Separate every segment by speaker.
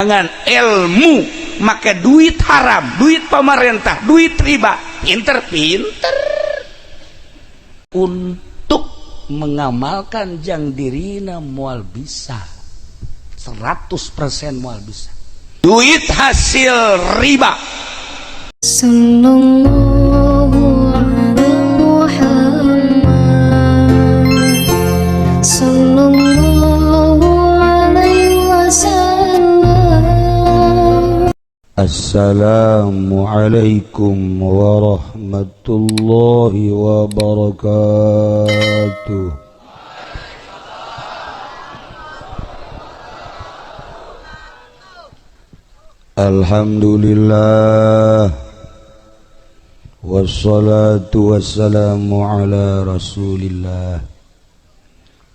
Speaker 1: Dengan ilmu make duit haram, duit pemerintah, duit riba, pinter-pinter untuk mengamalkan jang dirina moal bisa 100% moal bisa duit hasil riba.
Speaker 2: Sallallahu ala Muhammad, Sallallahu alaihi wasallam.
Speaker 3: Assalamualaikum warahmatullahi wabarakatuh. Alhamdulillah, wassalatu wassalamu ala rasulillah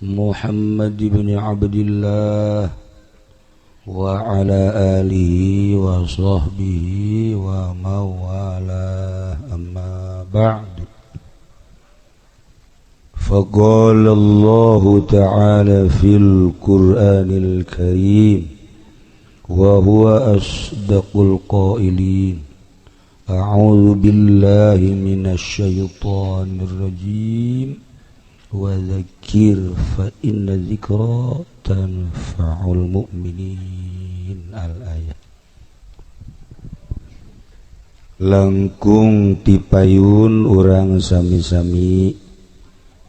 Speaker 3: Muhammad ibn Abdillah wa ala alihi wa sahbihi wa mawala, amma ba'du. Faqala Allahu ta'ala fil Qur'anil Karim wa huwa asdaqul qailin. A'udzu billahi minasy syaithanir rajim. Wa dzakir fa inna dzikra tanfa'ul mu'minin. Al-ayat. Langkung tipayun urang sami-sami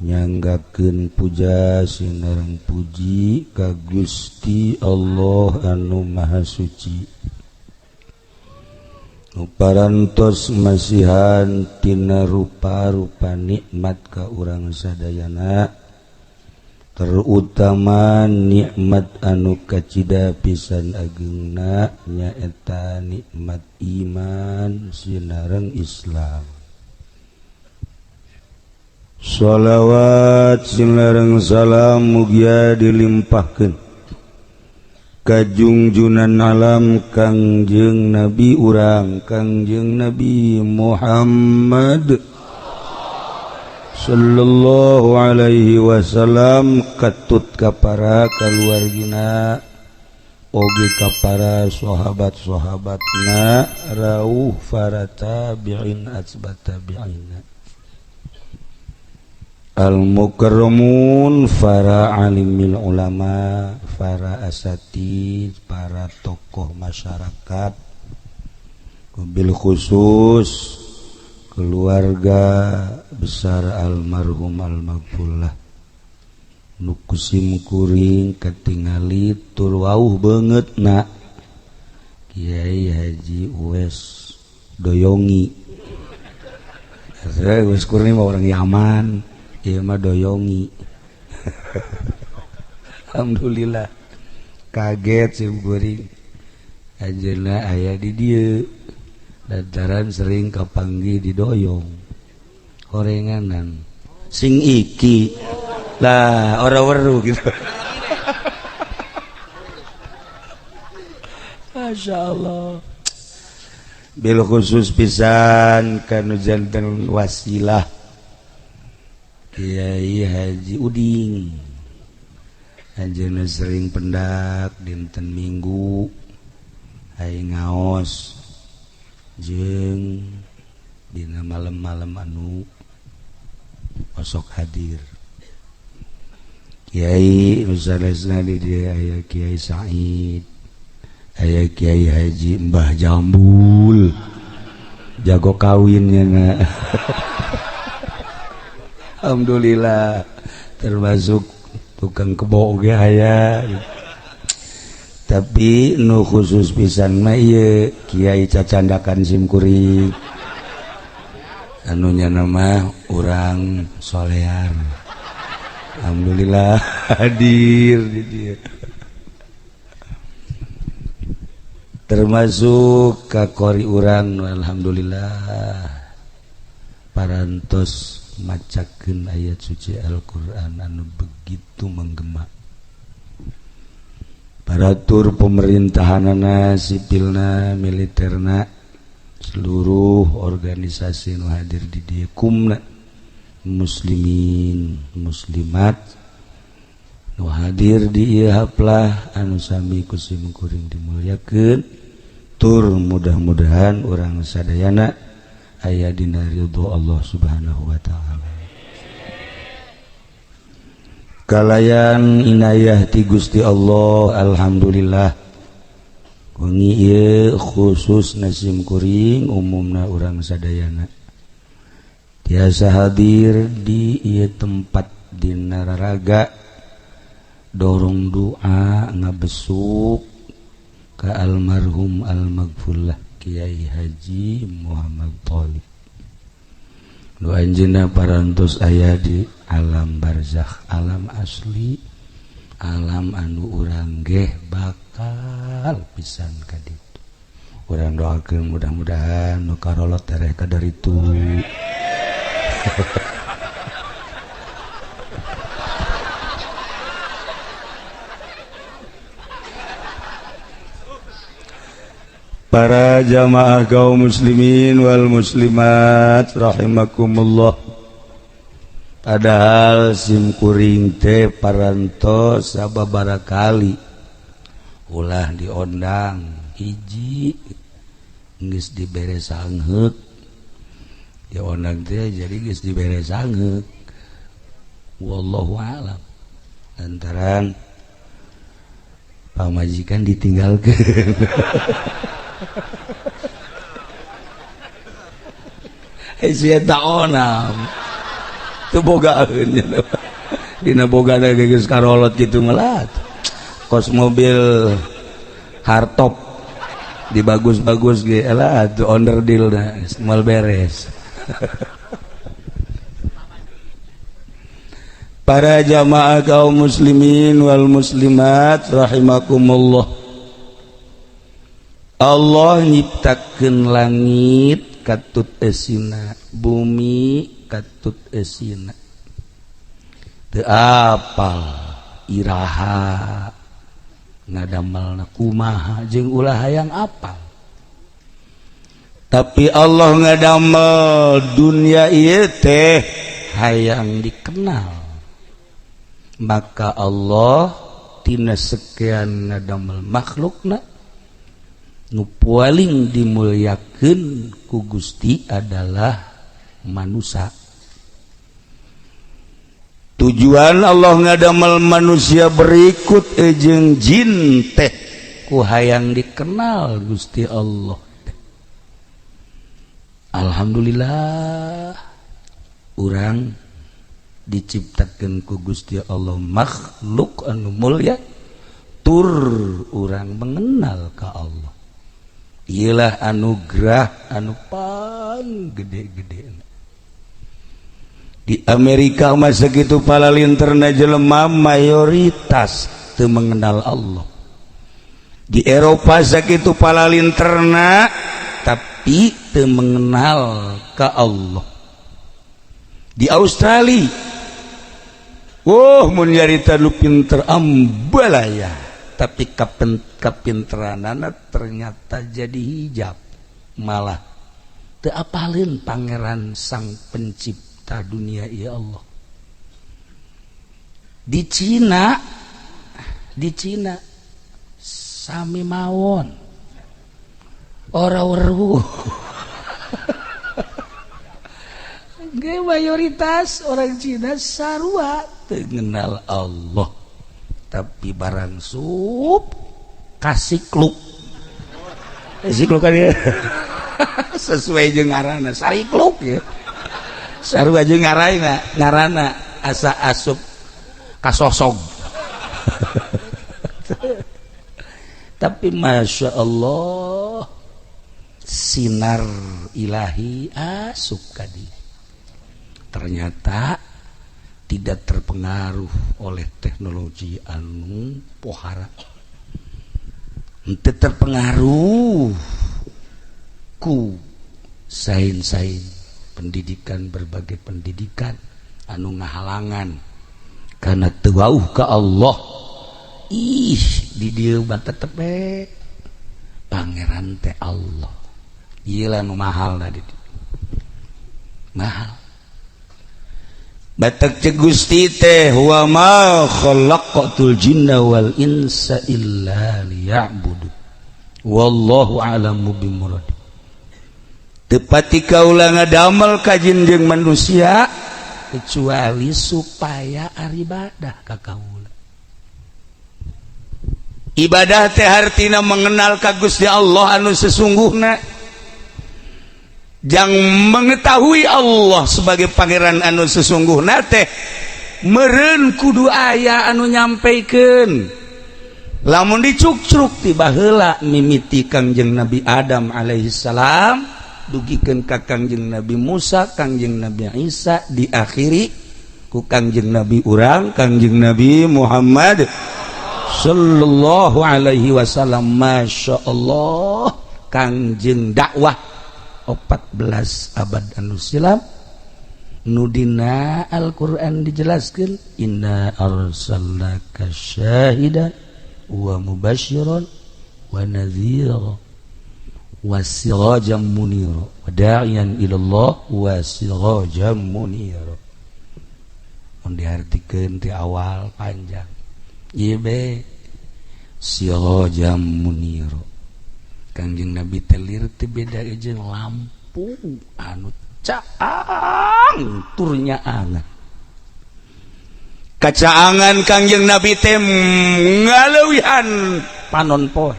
Speaker 3: nyanggakeun puja sinareng puji ka Gusti Allah anu Maha Suci. Parantos masihan tina rupa-rupa nikmat ka urang sadayana, terutama nikmat anu kacida pisan agengna nyaeta nikmat iman sinareng Islam. Shalawat sinareng salam mugia dilimpahkeun kajungjunan alam Kangjeng Nabi urang Kangjeng Nabi Muhammad sallallahu alaihi wasallam, katut ka para kaluargina oge ka para sahabat-sahabatna rauh para tabi'in atsbat tabi'ina al-mukarramun, para alimil ulama, para asatid, para tokoh masyarakat, bil khusus keluarga besar almarhum almaghfurlah nu kusim kuring katingali tur wauh beungeut na Kiai Haji Uwes Doyongi. Uwes Kurni mah orang Yaman, ieu mah Doyongi. Alhamdulillah kaget sim kuring anjeunna aya di dieu lantaran sering kapanggih di Doyong horenganan sing iki lah ora weruh gitu. Masya Allah, bil khusus pisan kanu janten wasilah Kiai Haji Uding. Anjeunna sering pendak dinten Minggu ai ngaos jeung dina malam-malam anu osok hadir. Kiai misalnya di dia aya Kiai Said, aya Kiai Haji Mbah Jambul jago kawinnya na. Alhamdulillah termasuk tukang kebo oge aya. Tapi nu khusus pisan mah ieu Kiai cacandakan sim kuring anu nya mah urang solear. Alhamdulillah hadir di dieu. Termasuk ka qori urang alhamdulillah parantos macakeun ayat suci Al-Qur'an anu begitu menggema. Paratur pemerintahanana, sipilna, militerna, seluruh organisasi nu hadir di dieu kumna muslimin muslimat Nu hadir di ieu haplah anu sami ku sim kuring dimuliakeun tur mudah-mudahan urang sadayana aya dina ridho Allah Subhanahu wa taala. Kalayan inayah ti Gusti Allah, alhamdulillah wengi ieu khusus nasim kuring umumna urang sadayana tiasa hadir di ieu tempat dina raraga dorong doa ngabesuk ka almarhum almaghfurlah Kiai Haji Muhammad Thalib. Nu anjeunna parantos aya di alam barzakh, alam asli, alam anu urang geh bakal pisan ka ditu. Urang doakeun mudah-mudahan nu karolot tereh ka daritu. Para jamaah kaum muslimin wal muslimat rahimakumullah. Padahal sim kuring teh parantos sababaraha kali ulah diondang hiji geus dibere sangheuk, diondang teh jadi geus dibere sangheuk. Wallahu a'lam. Lantaran pamajikan ditinggalkeun. Sia taonam teu bogaeun dina bogana geus karolot kitu melat kos mobil hardtop dibagus-bagus ge elah atuh onderdil na moal beres. Para jamaah kaum muslimin wal muslimat rahimakumullah. Allah nyiptakeun langit katut esina, bumi katut esina. Teu apal iraha ngadamelna kumaha jeung ulah hayang apal. Tapi Allah ngadamel dunia ieu teh hayang dikenal. Maka Allah tina sekian ngadamel makhlukna nu paling dimuliakeun ku Gusti adalah manusia. Tujuan Allah ngadamel manusia berikut jeung jin teh ku hayang dikenal Gusti Allah teh. Alhamdulillah urang diciptakeun ku Gusti Allah makhluk anu mulia tur urang mengenal ka Allah. Iyalah anugerah anu pang gede-gede. Di Amerika mah sakitu palalinterna jelema mayoritas teu mengenal Allah. Di Eropa sakitu palalinterna tapi teu mengenal ka Allah. Di Australia, oh mun nyarita nu pinter ambalaya, tapi kapinteranana ternyata jadi hijab, malah teu apaleun pangeran sang pencipta dunia ya Allah. Di Cina sami mawon ora weruh. Ge mayoritas orang Cina sarua teu ngenal Allah, tapi barang sup kasih kluk kan ya. Sesuai jeung ngaranna sarikluk ya, sarua jeung ngaranna ngaranna asa asup kasosog. Tapi masya Allah sinar ilahi asup kadi ternyata tidak terpengaruh oleh teknologi anu pohara, henteu terpengaruh ku sains-sains pendidikan, berbagai pendidikan anu ngahalangan karena teu wauh ka Allah. Ih di dieu mah tetep we pangeran teh Allah. Ieu lah nu mahal tadi, mahal. Batak cek Gusti teh wa ma khalaqatul jinna wal insa illa liya'budu wallahu a'lamu bimurad. Tepati kaula ngadamel ka jin jeung manusia kecuali supaya aribadah ka kaula. Ibadah teh hartina mengenal ka Gusti Allah anu sesungguhna, jang mengetahui Allah sebagai pangeran anu sesungguhna teh meureun kudu aya anu nyampaikan. Lamun dicukcruk ti baheula mimiti Kangjeng Nabi Adam alaihi salam dugikeun ka Kangjeng Nabi Musa, Kangjeng Nabi Isa, diakhiri ku Kangjeng Nabi urang, Kangjeng Nabi Muhammad sallallahu alaihi wasallam. Masya Allah, Kangjeng dakwah 14 abad anu silam nu dina Al-Qur'an dijelaskeun inna arsalnaka syahidan wa mubasysyiran wa nadhira wa sirajan munira wa da'iyan ila Allah wa sirajan munira. Mun diartikeun ti awal panjang ieu be sirajan munira. Kangjeng Nabi telir teh beda jeung lampu anu caang turnya angan kacaangan. Kangjeng Nabi teh ngaleuwihan panon poe,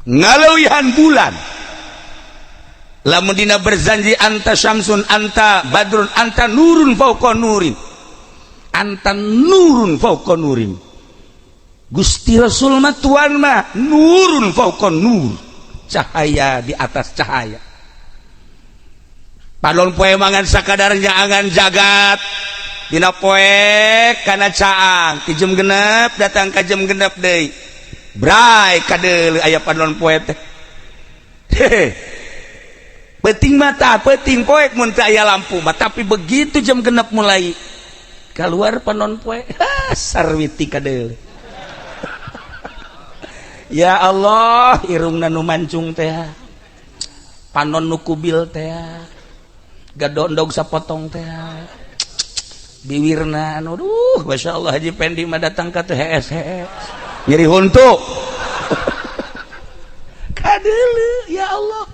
Speaker 3: ngaleuwihan bulan. Lamun dina berzanji anta syamsun anta badrun anta nurun fauqa nurin, anta nurun fauqa nurin. Gusti Rasul mah tuan mah nurun fauqa nur, cahaya di atas cahaya. Panon poe mangan sakadar nyaangan jagat dina poek kana caang ti jam 6 datang ka jam 6 deui bray kadeuleu aya panon poe teh. Peuting mata peuting poek mun teu aya lampu mah, tapi begitu jam 6 mulai keluar panon poe sarwiti kadeuleu. Ya Allah, irungna nu mancung teh, panon nu kubil teh, gadondog sapotong teh, biwirna anu duh Masya Allah. Haji Pendi mah datang ka teh hees hees nyeri huntu kadeuleu. Ya Allah,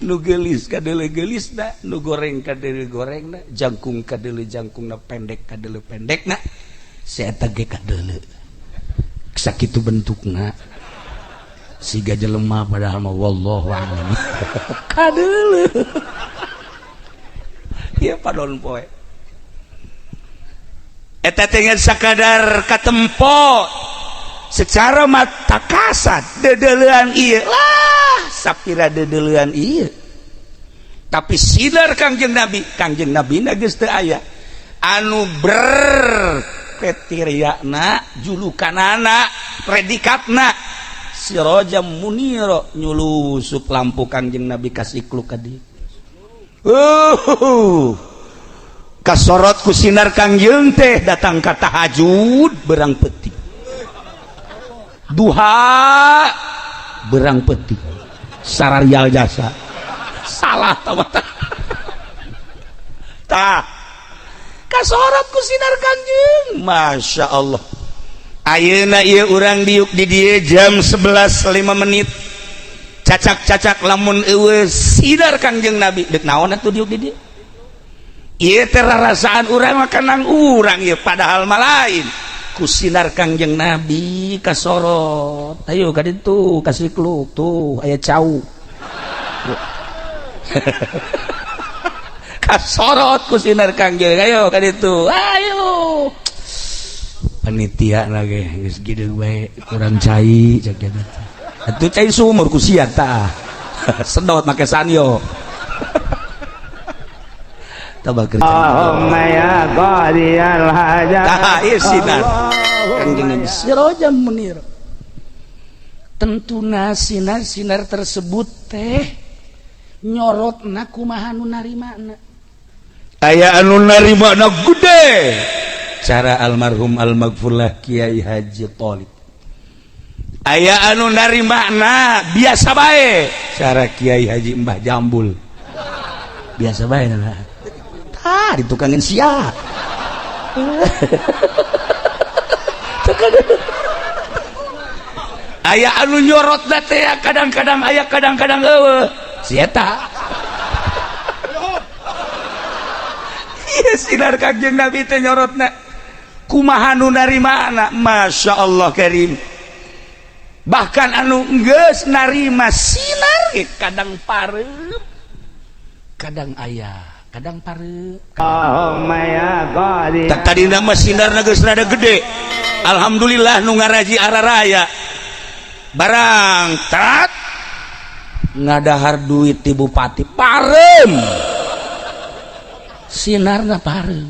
Speaker 3: nu geulis kadeuleu geulisna, nu goreng kadeuleu gorengna, jangkung kadeuleu jangkungna, pendek kadeuleu pendekna, si eta ge kadeuleu sakitu bentukna siga jelema, padahal mah wallahu a'lam kadeuleu. Ieu panon poe eta teh sakadar katempo secara mata kasat dedeleuan ieu lah sapira dedeleuan ieu, tapi sinar Kangjeng Nabi, Kangjeng Nabi na geus teu aya anu berkriteriana, julukanana, predikatna sirajam muniro, nyulusup lampu Kangjeng Nabi kasikluk ka dieu. Kasorot ku sinar Kangjeng teh datang ka tahajud berang peuting, duha berang peuting, sararial jasa salah tah kasorot ku sinar Kangjeng. Masya Allah, ayeuna ieu urang diuk di dieu jam 11.05 menit cacak-cacak, lamun eueuh sinar Kangjeng Nabi deuk naon atuh diuk di dieu? Ieu teh rarasaan urang mah kanang urang ieu, padahal mah lain. Ku sinar Kangjeng Nabi kasorot, ayo ka ditu kasikluk tuh aya cau, kasorot ku sinar Kangjeng, ayo ka ditu, ayo panitia lagi geus gideung bae kurang cai cek dia teh. Atuh cai sumur ku sia tah sedot make sanyo. Tabah kerja.
Speaker 1: Allahumma ya qadiyal hajat.
Speaker 3: Tah ieu sinar Kangjeng Nabi sirajam munir. Tentuna sinar-sinar tersebut teh nyorotna kumaha nu narimana. Aya anu narimana gede cara almarhum almaghfurlah Kiai Haji Thalib, aya anu narimana biasa bae cara Kiai Haji Mbah Jambul, biasa bae nah tah ditukangin sia.
Speaker 1: Aya anu nyorot teh kadang-kadang aya kadang-kadang eueuh. Si eta. Ieu sinar Kangjeng Nabi teh nyorotna. Kumaha nu narimana? Masya Allah karim. Bahkan anu geus narima sinar ge kadang pareup. Kadang aya, kadang pareup. Tak tadina mah sinarna geus rada gede. Alhamdulillah nu ngaraji araraya. Barang tat ngadahar duit ti bupati parem. Sinarna parem.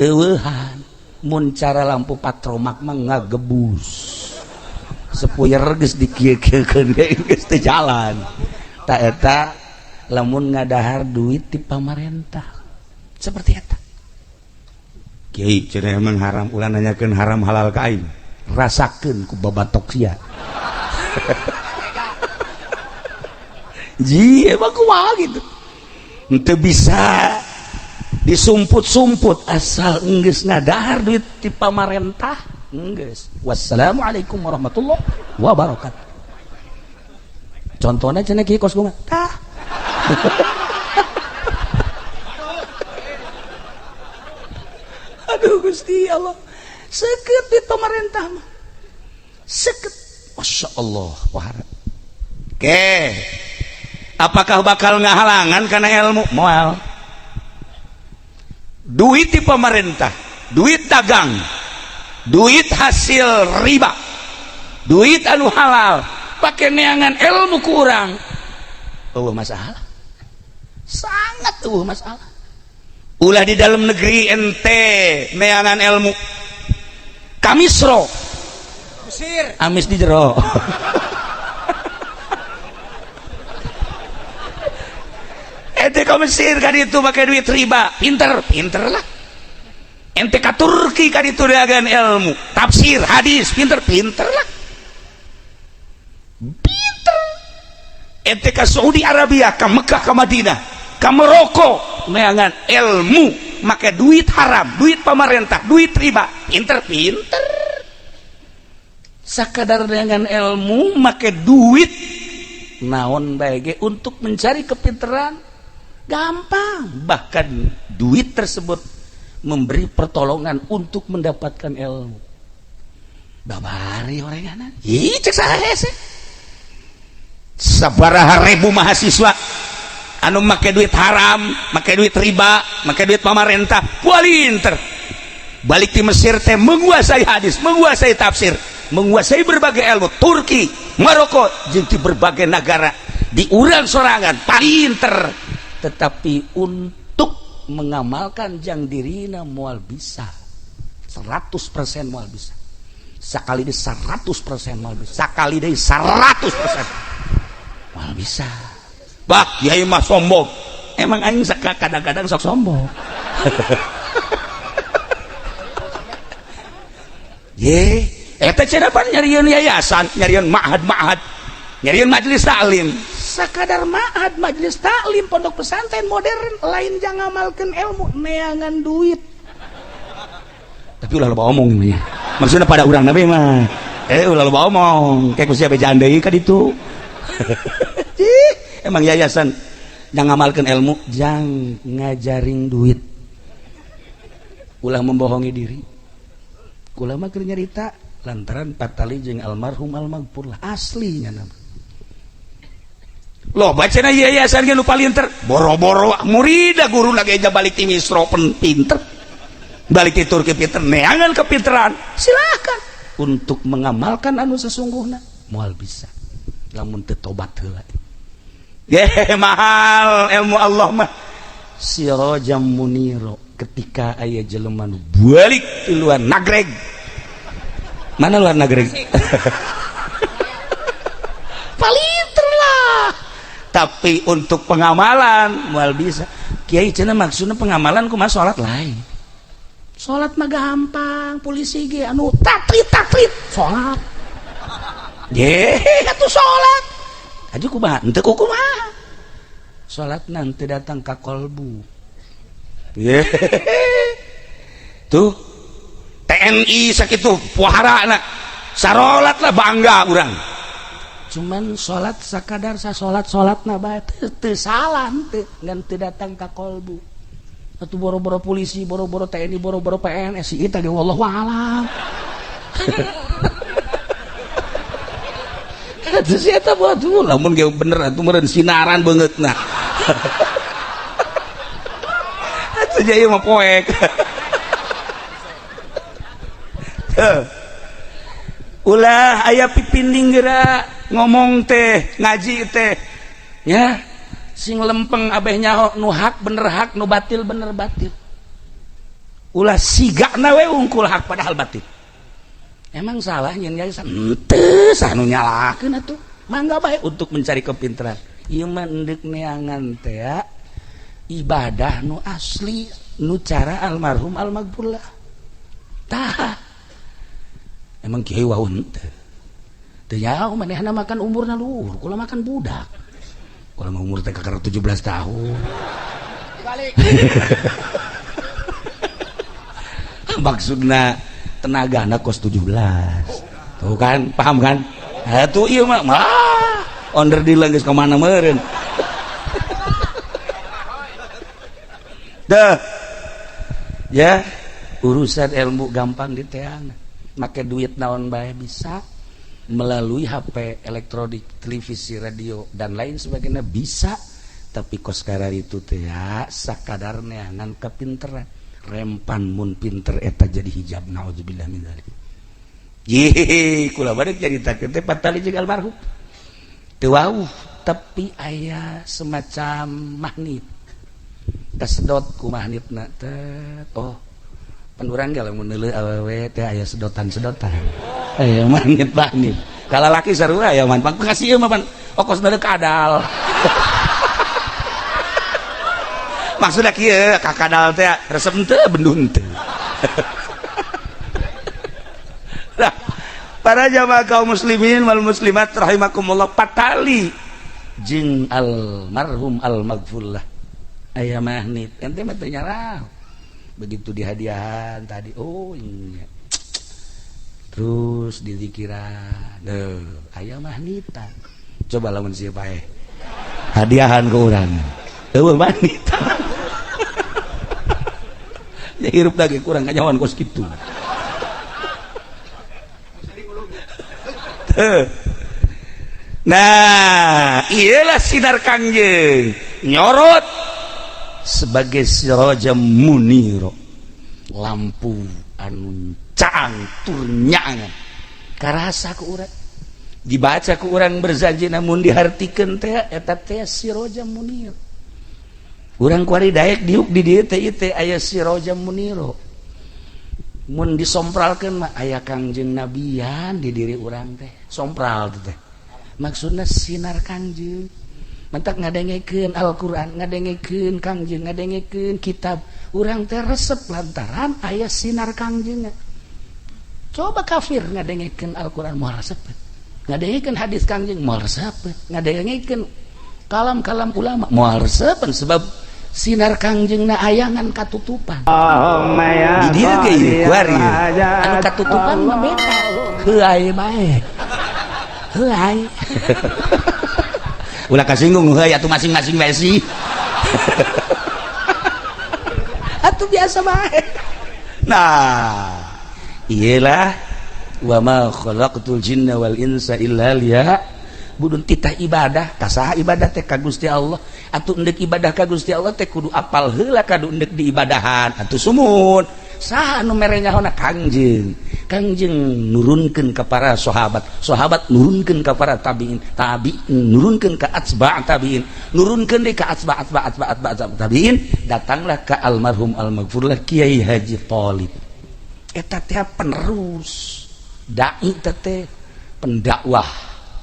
Speaker 1: Eueuhan mun cara lampu patromak mah ngagebus. Sepuyer geus dikieu-kieukeun geus teu jalan. Ta eta lamun ngadahar duit ti pamarentah. Seperti eta. Kiai cenah emang haram ulah nanyakeun haram halal ka aing. Rasakeun ku babatok sia. Ji emang kumaha gitu. Henteu bisa disumput-sumput asal enggeus ngadahar duit ti pamarentah enggeus. Wassalamualaikum warahmatullahi wabarakatuh. Contohna cenah kieu kos kumaha? Tah. Aduh Gusti Allah. Seket di pemerintah mah. Seket. Masya Allah. Wahara. Oke. Apakah bakal ngahalangan karena ilmu? Moal. Duit di pemerintah, duit dagang, duit hasil riba, duit anu halal, pakai neangan ilmu kurang. Eueuh masalah. Sangat eueuh masalah. Ulah di dalam negeri ente neangan ilmu. Kamisro Mesir amis di jero. Ente ka Mesir ka ditu make duit riba, pinter, pinter lah. Ente ka Turki ka ditu dagang ilmu, tafsir, hadis, pinter, pinter lah. Pinter. Ente ka Saudi Arabia, ka Mekah, ka Madinah, ka Maroko neangan ilmu make duit haram, duit pemerintah, duit riba, pinter, pinter. Sakadar dengan ilmu make duit naon bae ge untuk mencari kepinteran gampang. Bahkan duit tersebut memberi pertolongan untuk mendapatkan ilmu. Babari orenganan. Ih cek saha hese. Sabaraha ribu mahasiswa anu make duit haram, make duit riba, make duit pamarentah, kualinter. Balik di Mesir teh menguasai hadis, menguasai tafsir, menguasai berbagai ilmu. Turki, Maroko, jeung di berbagai negara di urang sorangan palinter. Tetapi untuk mengamalkan jang dirina moal bisa. 100% moal bisa. Sakali deui 100% moal bisa. Sakali deui 100% moal bisa. Bah, kiai mah sombong. Emang aing kadang-kadang sok sombong. Ye, eta cenah pan nyarieun yayasan, nyarieun ma'had-ma'had, nyarieun majelis taklim. Sakadar ma'had, majelis taklim, pondok pesantren modern lain jang ngamalkeun ilmu, neangan duit. Tapi ulah loba omong nya. Maksudna pada urang nabi mah. Ulah loba omong, kayak ku sia bejaan deui ka ditu. Cih, emang yayasan jang ngamalkeun ilmu, jang ngajaring duit. Ulah membohongi diri. Kula mah keur nyarita lantaran patali jeung almarhum almaghfur lah aslinya nama. Loh bacana yayasan ge nu palinter boro-boro murida guru lagi aja balik ti Misro pinter. Balik ti Turki pinter, neangan kepinteran. Silakan untuk mengamalkan anu sesungguhna moal bisa. Lamun teu tobat heula. Ge mahal ilmu Allah mah. Sirajam muniro ketika aya jelema nu balik ti luar nagreg. Mana luar nagreg? Palinter lah. Tapi untuk pengamalan moal bisa. Kiai cenah maksudna pengamalan kumaha salat lain. Salat mah gampang, polisi ge anu taklit taklit salat. Ye, atuh salat. Aju kumaha? Henteu kumaha. Salat nanti datang ka kolbu. Ye. Tuh TNI sakitu puharana sarolat lah bangga urang. Cuman salat sakadar sa salat-salatna bae teu salah teu ngan teu datang ka kolbu. Atuh boro-boro polisi, boro-boro TNI, boro-boro PNS ieu teh wallahu alam. Atuh si eta buat lamun ge bener atuh meureun sinaran beungeutna. Atuh ieu mah poek. Ulah aya pipinding geura ngomong teh, ngaji teh. Ya, sing lempeng abeh nyaho nu hak bener hak, nu batil bener batil. Ulah sigana we ungkul hak padahal batil. Emang salah nyeun yayasan? Henteu, sah nu nyalakeun atuh. Mangga bae untuk mencari kepintaran. Ieu mah endek neangan teh ibadah nu asli, nu cara almarhum almaghfurlah. Tah. Emang kiai wau henteu. Teu nyaho manehna makan umurna luhur, kula makan budak. Kula mah umur teh kakara 17 tahun. Balik. Maksudna tenagana kos 17. Tuh kan, paham kan? Atuh ieu mah onder deal geus ka mana meureun. Dah. Ya, urusan ilmu gampang diteangan. Make duit naon bae bisa melalui HP, elektronik, televisi, radio dan lain sebagainya bisa, tapi kos karar itu teh ya sakadar neangan kepinteran. Rempan mun pinter eta jadi hijab, naudzubillah min dzalik. Ye, kula bade caritakeun teh patali jeung almarhum. Teu wauh, tapi aya semacam magnet. Kasedot ku magnetna teh. Oh, pan urang ge lamun neuleuh awewe teh aya sedotan-sedotan. Aya magnet-magnet. Kalalaki sarua aya man pangkasih ieu mah pan okos neuleuh kadal. Maksudna kieu ka kadal teh resep henteu bendun teu. Nah, para jamaah kaum muslimin wal muslimat rahimakumullah, patali jeung almarhum almaghfurlah aya magnet ente mah teu nyarah. Begitu dihadiahan tadi, oh iya. Terus dizikiran, deuh aya magnetan. Coba lamun sieu paeh hadiahan ke urang eueuh magnetan. Ya hirup lagi kurang kanyawan kos kitu. Nah, iyalah sinar Kangjeng nyorot sebagai siraja muniro, lampu anu caang tur nyaangan. Karasa ku urang dibaca ku urang berzanji namun dihartikeun teh eta teh siraja muniro. Urang kuari daek diuk di dieu teh ieu teh aya siraja muniro. Mun disompralkeun mah aya Kangjeng Nabian di diri urang teh. Sompral teh. Maksudna sinar Kangjeng. Mantak ngadengekeun Al-Qur'an, ngadengekeun Kangjeng, ngadengekeun kitab. Urang teh resep lantaran aya sinar Kangjeng. Coba kafir ngadengekeun Al-Qur'an moal resep. Ngadengekeun hadis Kangjeng moal resep. Ngadengekeun kalam-kalam ulama moal resep sebab sinar Kangjengna ayangan katutupan. Di dieu ge ieu kuari anu katutupan mah beda. Heuay bae. Heuay. Ulah kasinggung heuay atuh masing-masing bae sih. Atuh biasa bae. Nah, iyalah wa ma khalaqtul jinna wal insa illa liya'budun, titah ibadah kasaha ibadah teh ka Gusti Allah. Atuh endek ibadah ka Gusti Allah teh kudu apal heula kadu endek diibadahan. Atuh sumun saha anu mere nyahona Kangjeng. Kangjeng nurunkeun ka para sahabat, sahabat nurunkeun ka para tabiin, tabiin nurunkeun ka atsba' tabiin, nurunkeun deui ka atsba' atsba' atsba' atsba' tabiin, datanglah ka almarhum almaghfurlah Kiai Haji Thalib. Eta teh penerus dai teh pendakwah.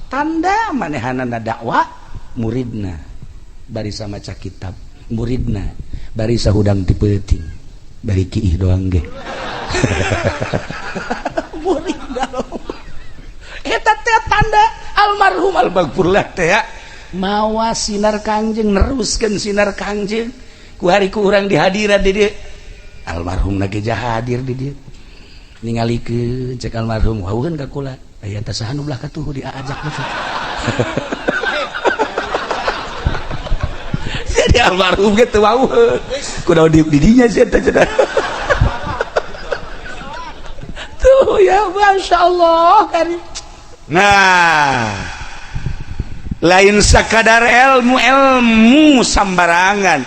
Speaker 1: Tanda manehanana dakwah muridna bari maca kitab, muridna bari sahudang ti peuting, bari kiih doang ge. Muridna eta teh tanda almarhum almaghfurlah teh mawa sinar Kangjeng, neruskeun sinar Kangjeng ku hari ku urang dihadiran di dieu. Almarhum lagi hadir di dieu. Ningalikeun cek almarhum wauheun ka kula. Aya teh saha nu belah katuhu diajak mah. Jadi almarhum ge teu wauheun. Kunaon diuk di dinya sih eta cenah. Tuh ya masyaallah kari. Nah, lain sakadar ilmu-ilmu sambarangan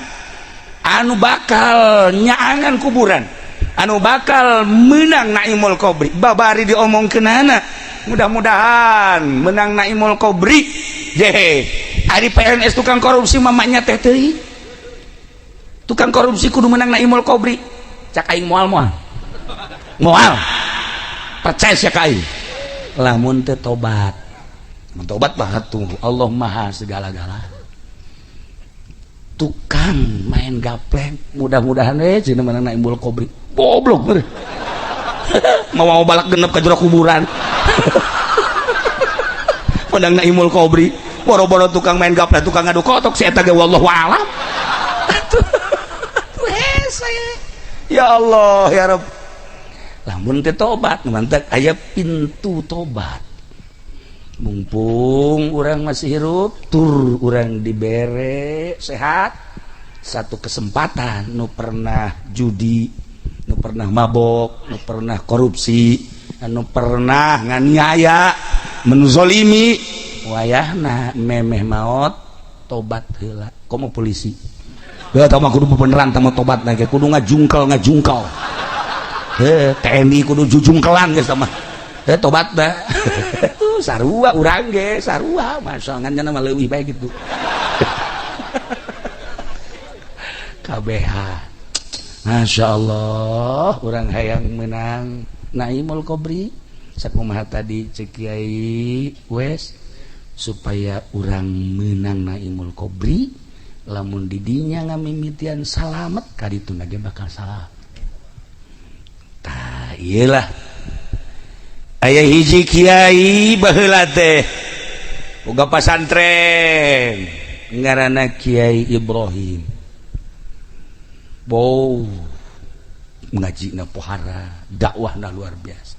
Speaker 1: anu bakal nyaangan kuburan, anu bakal menang Naimul Qobri babari diomongkeunana. Mudah-mudahan menang Naimul Qobri. Jehe, ari PNS tukang korupsi mamanya teh teuing. Tukang korupsi kudu menang Naimul Qobri. Cak aing moal moal. Moal. Percaya sia ka aing. Lamun teu tobat. Mun tobat mah tuh Allah Maha segala-gala. Tukang main gapleng mudah-mudahan we cenah menang Naimul Qobri. Goblok bener. Mau balak genep ka jero kuburan. Menang Naimul Qobri. Boro-boro tukang main gapleng, tukang ngadu kotok si eta ge wallahu alam. Atuh hese. Ya Allah ya Rabb. Lamun teu tobat mantak aya pintu tobat. Mumpung urang masih hirup, tur urang dibere sehat, satu kesempatan nu pernah judi, nu pernah mabok, nu pernah korupsi, nu pernah nganiaya, menzolimi, wayahna memeh maot tobat heula. Komo polisi. Heuh tah mah kudu beneran tah mah tobat na ge kudu ngajungkel-ngajungkel. Heuh TNI kudu jujungkelan geus tah mah. Heuh tobat dah. Tuh sarua urang ge sarua masalah ngan mah leuwih bae gitu. KBH. Masya Allah, urang hayang menang Naimul Qobri. Sakumaha tadi cek Kiai wes supaya urang menang Naimul Qobri, lamun didinya ngamimitian salamet kadituna ge bakal salah. Tah iyalah. Aya hiji kiai baheula teh boga pasantren ngaranna Kiai Ibrahim. Bow ngajina pohara, dakwahna luar biasa.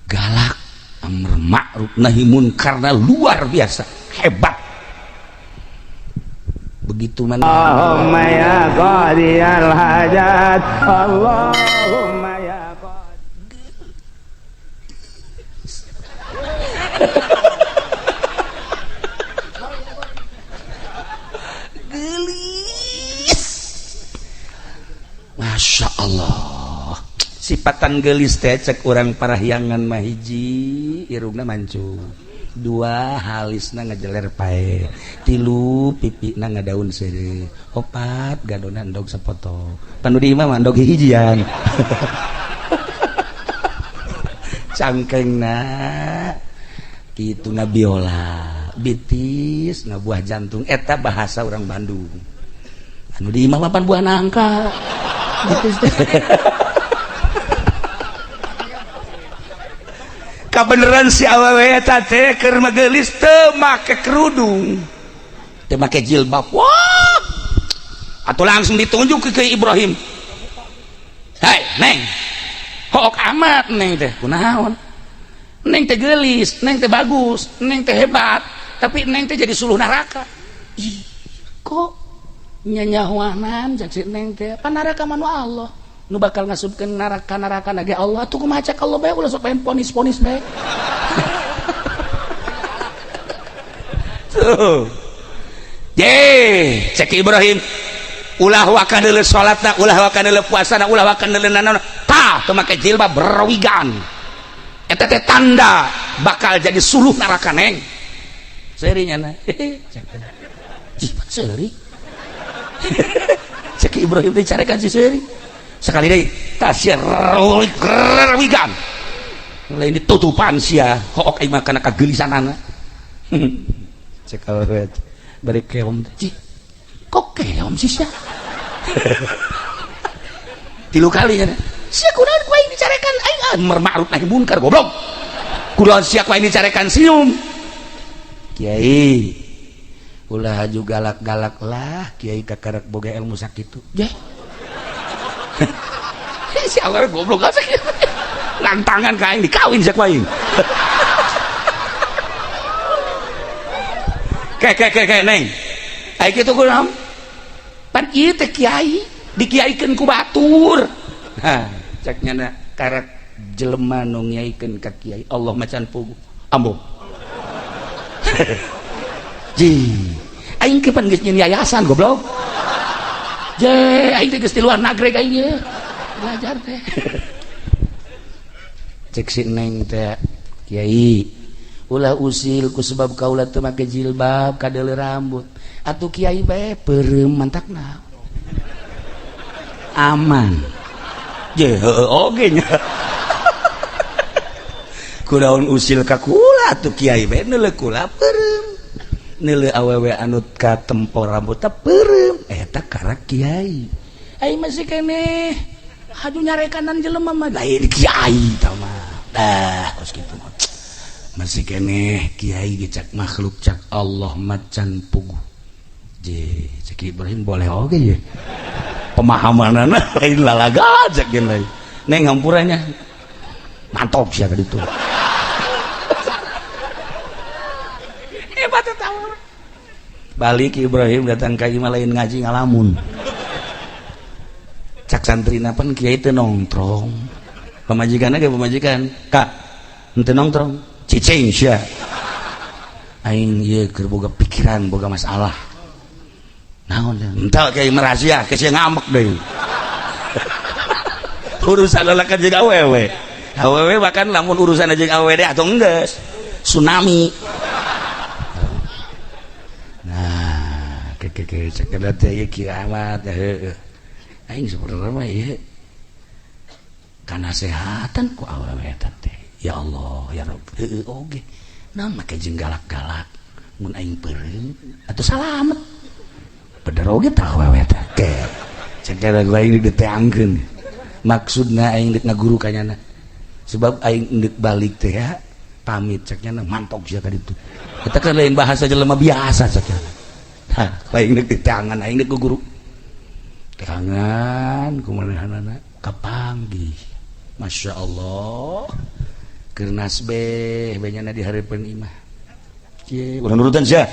Speaker 1: Galak, amr ma'ruf nahi munkarna luar biasa, hebat. Begitu mana
Speaker 4: Allahumma ya qadiyal hajat, Allahumma ya
Speaker 1: gelis. Masya Allah, sipatan gelis teh cek urang parahyangan mah hiji irungna mancung, dua halisna ngejeler pae, tilu pipina ngadaun seureuh, opat gadona endog sapoto, panu di imah mah endog hijian. Cangkengna kitu ngabiola, bitis ngabuah jantung, eta bahasa urang Bandung. Anu di imah mah pan buah nangka. Bitis teh. Kabeneran si awewe eta teh keur magelis teu make kerudung, teu make jilbab. Wah! Atuh langsung ditunjuk ke Kiai Ibrahim. Hai, Neng. Hook amat Neng teh. Kunaon? Neng teh geulis, Neng teh bagus, Neng teh hebat, tapi Neng teh jadi suluh neraka. Ih, kok nyanyahuanan cek si Neng teh? Pan neraka mah nu Allah. Nu bakal ngasupkeun neraka-neraka na ge Allah. Atuh kumaha cek Allah bae ulah sok pengen ponis-ponis bae. Tuh. Ye, cek Ibrahim. Ulah waka deuleu salatna, ulah waka deuleu puasana, ulah waka deuleu nanaon. Tah, teu make jilbab berwigan. Eta teh tanda bakal jadi suluh neraka Neng. Seuri nya na. Ih, seuri. Cek Ibrahim teh carekan si seuri. Sekali deui tasir wigan. Lain ditutupan sia, hook aing mah kana kageulisanana. Cek awewe bari keom teh. Cih, kok keom sih sia? Tilu kali nya. Sia kunaon ku aing dicarekan aing amar ma'ruf nahi munkar goblok. Kunaon sia ku aing dicarekan sium. Kiai ulah juga galak-galak lah, kiai kakarak boga ilmu sakitu. Jeh. Si awewe goblok asa lantangan ka aing dikawin sia ku aing. Ke ke ke ke neng. Ai kitu kunaon? Pan ieu teh kiai, dikiaikeun ku batur. Hah, cek nyana karak jelema nu ngiaikeun ka kiai Allah macan pugu. Ambo. Ji, aing ke pan geus nyeun yayasan goblok. Je, aing teh geus di luar nagreg aing ieu. Belajar teh. Cek si neng teh kiai, ulah usil ku sebab kaula teu make jilbab kadeuleu rambut. Atuh kiai bae peureum mantakna. Aman. Je heueuh oge nya. Kunaon usil ka kula atuh kiai bae neuleuh kula peureum. Neuleuh awewe anu katempo rambutna peureum eta karak kiai. Aing masih keneh haju nyarekanan jelema mah lain kiai tah mah. Dah kos kitu mah. Masih keneh kiai ge cak makhluk cak Allah macan puguh. Je cek Ibrahim boleh oge ye. Pemahamanana lain lalaga cek gen lain. Neng hampuranya mantap sia ka ditu. Hebat eta urang. Balik Ibrahim datang ka imah lain ngaji ngalamun. Cak santrina pan kiai teu nongtrong. Pamajikanna ge pamajikan, "Kak, henteu nongtrong." Cicing sia. Aing ieu keur boga pikiran, boga masalah. Naon henteu kiai merahasia, ke sia ngambek deui. Urusan lalakan jeung awewe. Awewe bahkan lamun urusan jeung awewe deh atuh enggeus. Tsunami. Nah, ke cek teh ieu kiamat heueuh. Aing sebenarnya mah ieu kanasehatan ku awewe eta teh. Ya Allah, ya Rabb. Heueuh oge. Naon make jeung galak-galak mun aing peureum atuh salamet. Bener oge tah awewe teh. Ke. Cek aing diteangkeun. Maksudna aing deuk ngaguru ka nyana. Sebab aing deuk balik teh ya pamit cek nyana mantok sia ka ditu. Eta kan lain bahasa jelema biasa cek nyana. Tah, aing deuk diteangan aing deuk guru. Teangan kumanehanana kapanggih. Masya Allah. Keur nasbeh bae nyana di hareupeun imah. Kieu urang nurutan sia.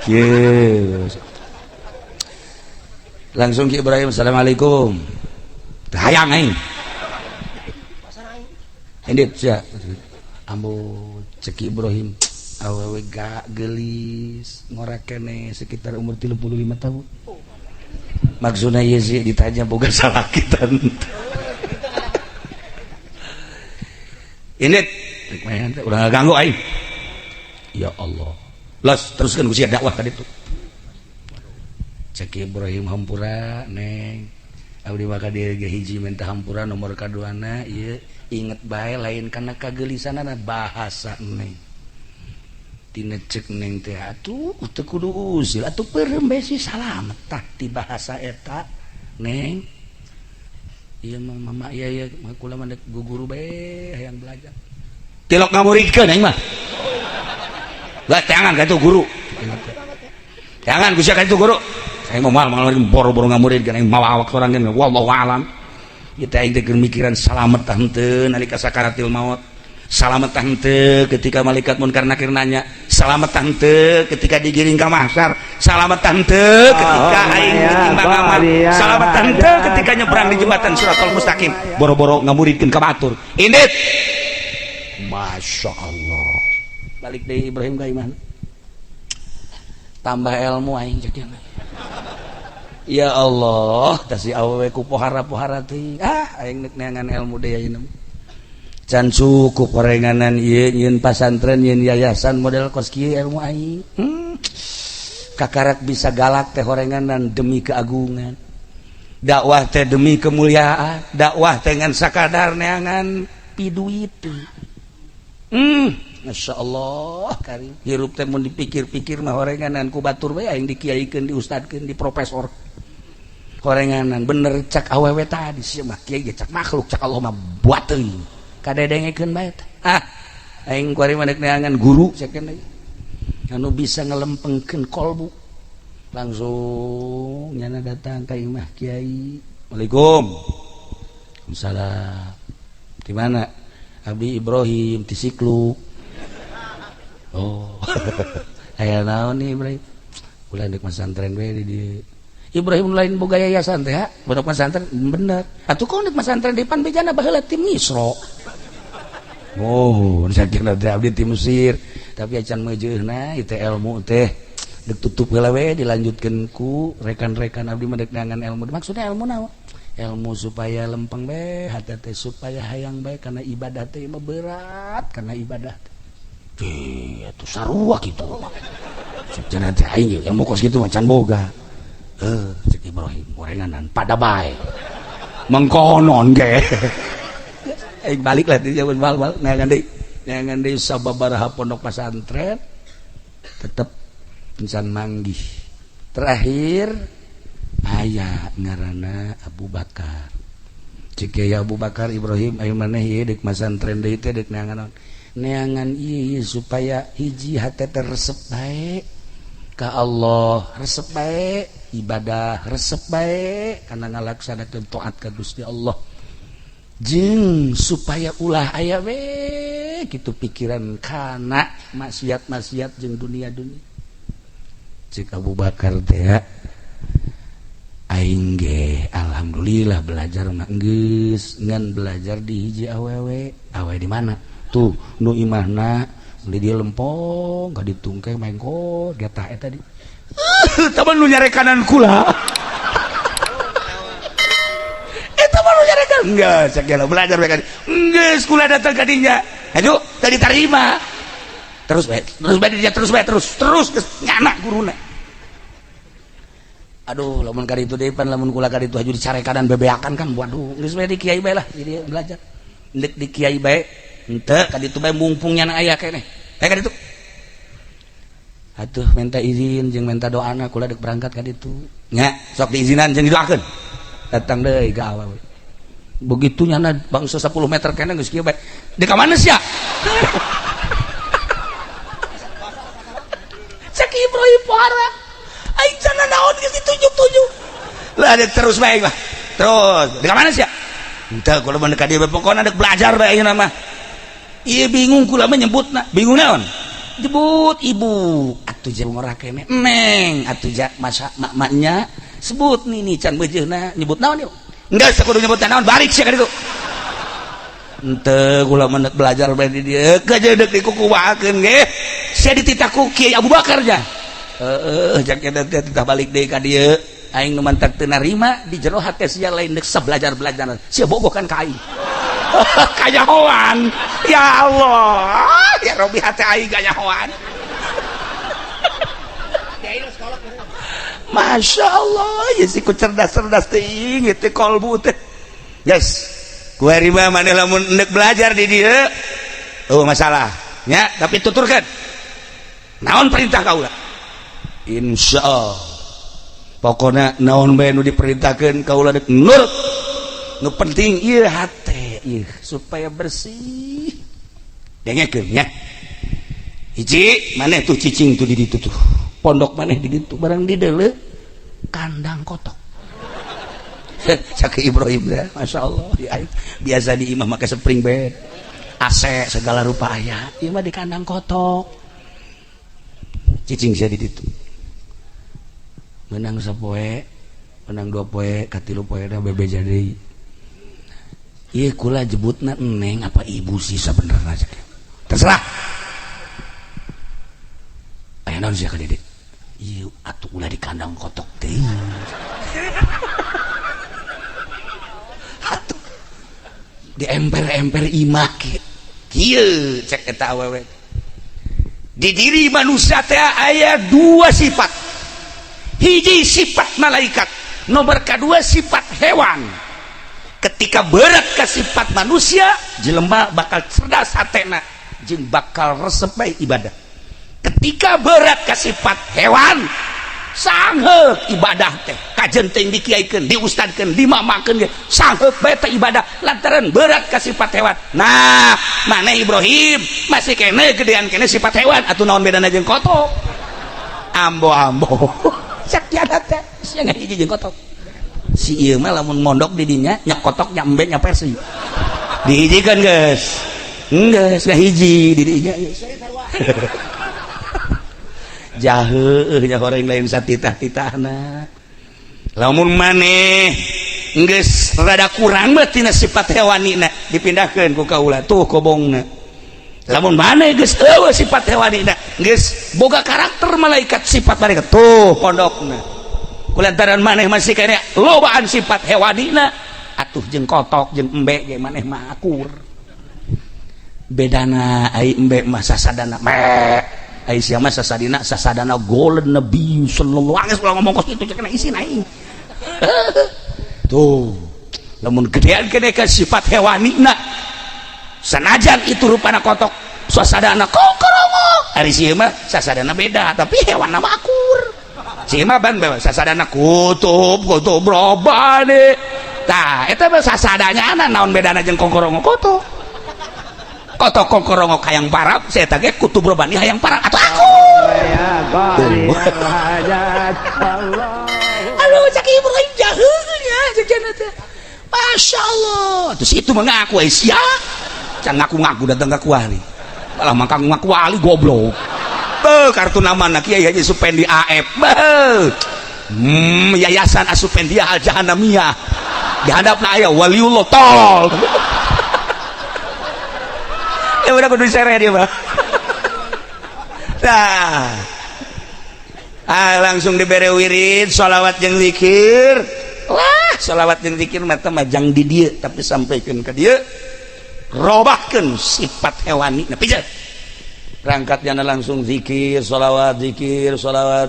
Speaker 1: Kieu. Langsung Ki Ibrahim, assalamualaikum. Hayang aing. Indit sia. Ambo cek Ki Ibrahim, awewe gak gelis, ngora keneh sekitar umur 35 tahun. Maksudna ieu sih ditanya boga salakitan. Indit, ulah ganggu aing. Ya Allah. Los teruskan ku sia dakwah ka ditu. Cek Ibrahim hampura neng. Abdi mah ka dieu ge hiji minta hampura nomor kaduana ieu inget bae lain kana kagelisanana bahasa neng. Tina cek neng teh atuh teu kudu usil atuh peureum bae si salamet tah ti bahasa eta neng. Ieu mah mama ieu ieu mah kula mah deuk guguru bae hayang belajar. Tilok ngamuridkeun aing mah. Lah teangan ka itu guru. Teangan ku sia ka itu guru. Aing mah moal boro-boro ngamuridkeun aing mawa awak sorangan wallahu alam. Ieu teh aing teh keur mikiran salamet tah henteu nalika sakaratil maut. Salamet tah henteu ketika malaikat munkar nakir nanya. Salamet tah henteu ketika digiring ka mahsyar. Salamet tah henteu ketika aing ditimbang amal. Salamet tah henteu ketika nyebrang di jembatan Shiratal Mustaqim. Boro-boro ngamuridkeun ka batur. Indit. Masya Allah. Balik deui Ibrahim ka imahna. Tambah ilmu aing cek dia. Ya Allah, tah si awewe ku pohara-pohara teuing. Ah, aing neuk neangan ilmu deui ayeuna. Can cukup horenganan ieu nyieun pasantren nyieun yayasan model kos kieu ilmu aing. Kakarak bisa galak teh horenganan demi keagungan. Dakwah teh demi kemuliaan, dakwah teh ngan sakadar neangan piduit. Masya Allah karim. Hirup teh mun dipikir-pikir mah horenganan ku batur bae aing dikiaikeun, diustadkeun, di profesor. Horenganan bener cak awewe tadi sia mah kiai ge cak makhluk cak Allah mah buateun. Kadedengekeun bae teh. Ah, aing kuari mah deuk neangan guru cek deui. Anu bisa ngelempengkeun kolbu. Langsung nyana datang ka imah kiai. Waalaikum. Salam. Di mana? Abdi Ibrahim di Siklu. Oh. Aya naon nih Ibrahim? Ulah deuk masantren we di dieu. Ibrahim lain boga yayasan teh, pondok pesantren bener. Atuh kok deuk masantren di pan bejana baheula tim Misro. Oh, sakira teh abdi tim Mesir, tapi acan meujeuna ieu teh ilmu teh deuk tutup heula we dilanjutkeun ku rekan-rekan abdi mah deuk neangan ilmu. Maksudnya ilmu naon? Ilmu supaya lempeng bae hate teh, supaya hayang bae kana ibadah teh mah berat kana ibadah teh. Ih, atuh sarua kitu. Cenah teh aing ilmu kos kitu mah can boga. Cek Ibrahim gorenganan pada bae. Mengkonon ge. Aing balik lah di jaman bal-bal neangan deui sababaraha pondok pesantren tetep encan manggih. Terakhir aya ngaranna Abu Bakar. Cek Kiai Abu Bakar, Ibrahim ayo maneh ieu deuk masantren deui teh deuk neangan naon? Neangan ieu supaya hiji hate teh resep bae ka Allah, resep bae ibadah, resep bae kana ngalaksanakeun taat ka Gusti Allah. Jeung supaya ulah aya we kitu pikiran kana maksiat-maksiat jeung dunia-dunia. Cek Abu Bakar teh, aing ge alhamdulillah belajar mah geus ngan belajar di hiji awewe. Awewe di mana? Tuh nu imahna di dia lempong ka ditungkeng mengkot getah eta di. Tah nu nyarekanan kula. Eta mah nu nyarekan. Enggak, sakjana belajar mereka. Geus kula datang ka dinya. Aduh, tadi tarima. Terus bae, terus bae dia terus bae terus, terus nyana guruna. Aduh, lamun ka ditu deui pan lamun kula ka ditu haju dicarekanan bebeakan kan waduh, geus bae di kiai bae lah jadi belajar. Deuk di kiai bae henteu ka ditu bae mumpung nyana aya keneh. Bae ka ditu. Atuh minta izin jeung minta doana kula deuk berangkat ka ditu. Nya, sok diizinan jeung didoakeun. Datang deui ka awewe. Begitu nyana bangsa 10 meter keneh geus kieu bae. Deuk ka mana sia? Cek Ibrahim pohara. Aing cenah naon geus ditunjuk-tunjuk. Lah terus bae mah. Terus, deuk ka mana sia? Henteu kula mah deuk ka dieu bae pokona deuk belajar bae ayeuna mah. Ieu bingung kula mah nyebutna. Bingung naon? Jebut ibu atuh jeung ngora keneh neng atuh ja masa mak-maknya sebut nini can beujeuna nyebut naon ieu geus kudu nyebut naon balik sia ka ditu henteu kula mah deuk belajar bae di dieu geus deuk dikukumahakeun ge sia dititah ku Kiai Abu Bakar nya heueuh jang eta teh titah balik deui ka dieu aing nu mantak teu narima di jero hate sia lain deuk sabelajar-belajar sia bogoh kan ka aing kanyahoan ya Allah ya Robi hate aing kanyahoan. Masya Allah ya si ku cerdas-cerdas teuing teh kolbu teh guys kuari mah maneh lamun endek belajar di dieu oh masalah nya tapi tuturkeun naon perintah kaula insyaallah pokona naon bae nu diperintahkeun kaula deuk nurut nu penting ieu hate ieu supaya bersih dengekeun nya hiji maneh tuh cicing tuh di ditu tuh pondok maneh di ditu barang di deuleu kandang kotok. Cak Ibrahim dah Masya Allah ya, biasa di imah make spring bed AC segala rupa aya ieu mah di kandang kotok cicing sia di ditu menang sapoe menang dua poe katilu poe dah bebeja deui. Iya kula jebutna neng apa ibu sih sebenarnya terserah aya naon sia ka dede ieu atuh ulah di kandang kotok teh atuh di emper-emper imah kieu cek eta awewe di diri manusia teh aya dua sifat hiji sifat malaikat nomor kedua sifat hewan. Ketika berat ke sifat manusia jelema bakal cerdas hatena jeung bakal resep bae ibadah. Ketika berat ke sifat hewan Sangheuk ibadah teh kajen teh dikiaikeun, diustadkeun, dimamakeun ge sangheuk bae teh ibadah lantaran berat ka sifat hewan. Nah, maneh Ibrahim masih kene gedean kene sifat hewan atuh naon bedana jeung kotok? Ambo-ambo. Cek tiada teh sia ngahiji jeung kotok. Si ieu mah lamun mondok di dinya nya kotok nya embe nya persi. Dihijikeun geus. Geus ngahiji di dinya. Jaheuh nya horeng lain satitah-titahna. Lamun maneh geus rada kurang mah tina sifat hewanina dipindahkeun ku kaula tuh kobongna. Lamun maneh geus eueuh sifat hewanina geus boga karakter malaikat sifat malaikat tuh pondokna. Kulantaran maneh masih kene lobaan sifat hewanina atuh jeung kotok jeung embe ge maneh mah akur. Bedana ai embe mah sasadana me ai sia mah sasadina sasadana golden nabi sallallahu alaihi wasallam ngomong kos kitu cenah isin aing. Tuh lamun gedean kene ka sifat hewanina sanajan itu rupana kotok sasadana kokorongo ari sia mah sasadana beda tapi hewan mah akur. Sia mah ban sasadana kutub kutub robane. Tah eta mah sasadanya ana naon bedana jeung kokorongo kotok. Kotok kokorongo hayang parab saya teh kutub robani hayang parab atuh akur. Aduh cak Ibrahim jaheunya jeung teh. Masya Allah. Terus itu mengaku sia. Can ngaku-ngaku datang ka kuali. Malah mangka ngaku wali goblok. Beuh kartu namana Kiai Haji Supendi AF. Beuh. Yayasan Asupendia Al Jahanamiyah. Di hadapna aya waliullah tol. Ya udah kudu sereh dia mah. Nah. Langsung dibere wirid sholawat jeung zikir. Wah, sholawat jeung zikir mah teh majang di dieu tapi sampaikeun ka dieu. Robahkeun sifat hewani. Nah, pijet. Berangkatnya langsung zikir, sholawat,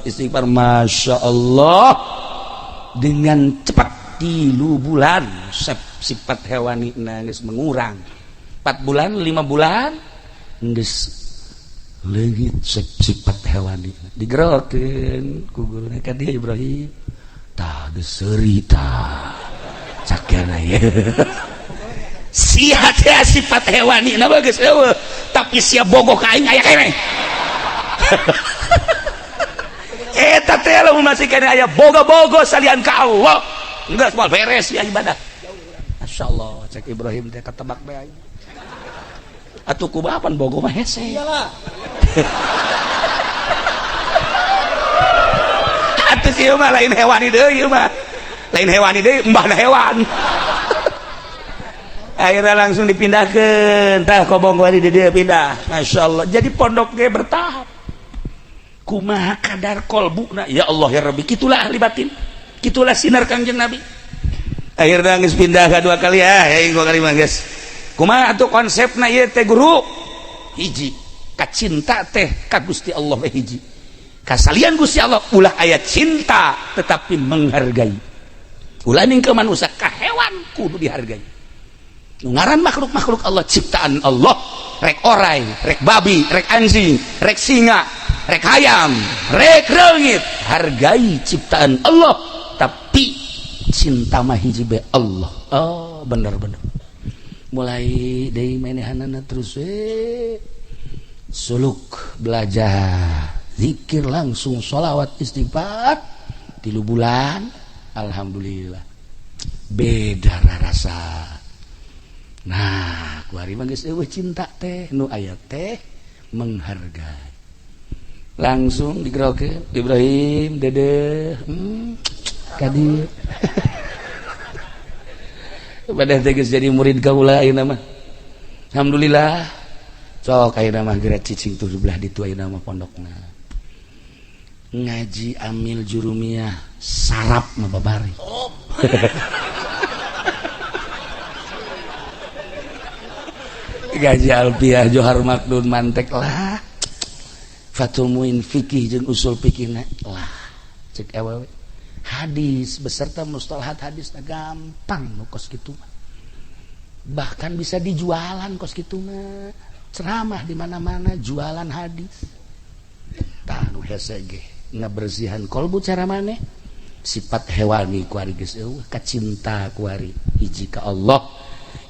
Speaker 1: istighfar. Masya Allah. Dengan cepat 3 bulan sifat hewani geus mengurang. 4 bulan, 5 bulan geus leungit sifat hewani. Digerokeun ku guruna ka dieu Ibrahim. Tah geus seuri tah. Cakana ye. Sia teh sifat hewani na geus eueuh, tapi sia bogoh ka aing aya keneh. Eta teh lamun masih keneh aya boga-bogo salian ka Allah. Geus moal beres ya ibadah. Masyaallah cek Ibrahim teh katebak bae aing. Atuh kumaha pan bogo mah hese. Iyalah. Atuh ieu mah lain hewani deui ieu mah. Lain hewani deui embahna hewan. Akhirnya langsung dipindahkeun tah kobong wali di dieu pindah. Masyaallah. Jadi pondok ge bertahap. Kumaha kadar kolbuna ya Allah ya Rabbi kitulah ahli batin. Kitulah sinar Kangjeng Nabi. Akhirnya geus pindah ka 2 kali ya, aing 2 kali mah geus. Kumaha atuh konsepna ieu teh guru? Hiji, kacinta teh ka Gusti Allah we hiji. Kasalian Gusti Allah ulah aya cinta tetapi menghargai. Ulah ning ka manusia ka hewan kudu dihargai. Nu ngaran makhluk-makhluk Allah ciptaan Allah, rek orai, rek babi, rek anjing, rek singa, rek hayam, rek reungit, hargai ciptaan Allah tapi cinta mah hiji bae Allah. Oh, bener-bener. Mulai dari manehanana terus suluk belajar zikir langsung sholawat istighfar 3 bulan alhamdulillah beda rasa. Nah kuari mah geus eueuh cinta teh nu aya teh menghargai. Langsung digerokeun Ibrahim dede ka dieu. Pada teh geus jadi murid kaula ayeuna mah. Alhamdulillah. Sok ayeuna mah geura cicing tuh sebelah ditu ayeuna mah pondokna. Ngaji amil jurumiyah sarap mah babari. Ngaji alfiah Johar Makdun mantek lah. Fathul Muin fikih jeung usul fikihna lah. Cek awewe. Hadis beserta mustalahat hadis gampang nu kos kitu mah. Bahkan bisa dijualan kos kitu mah. Ceramah di mana-mana jualan hadis. Tah nu hese ge. Ngabersihan kolbu cara maneh sifat hewani kuari geus eueuh, kacinta kuari hiji ka Allah.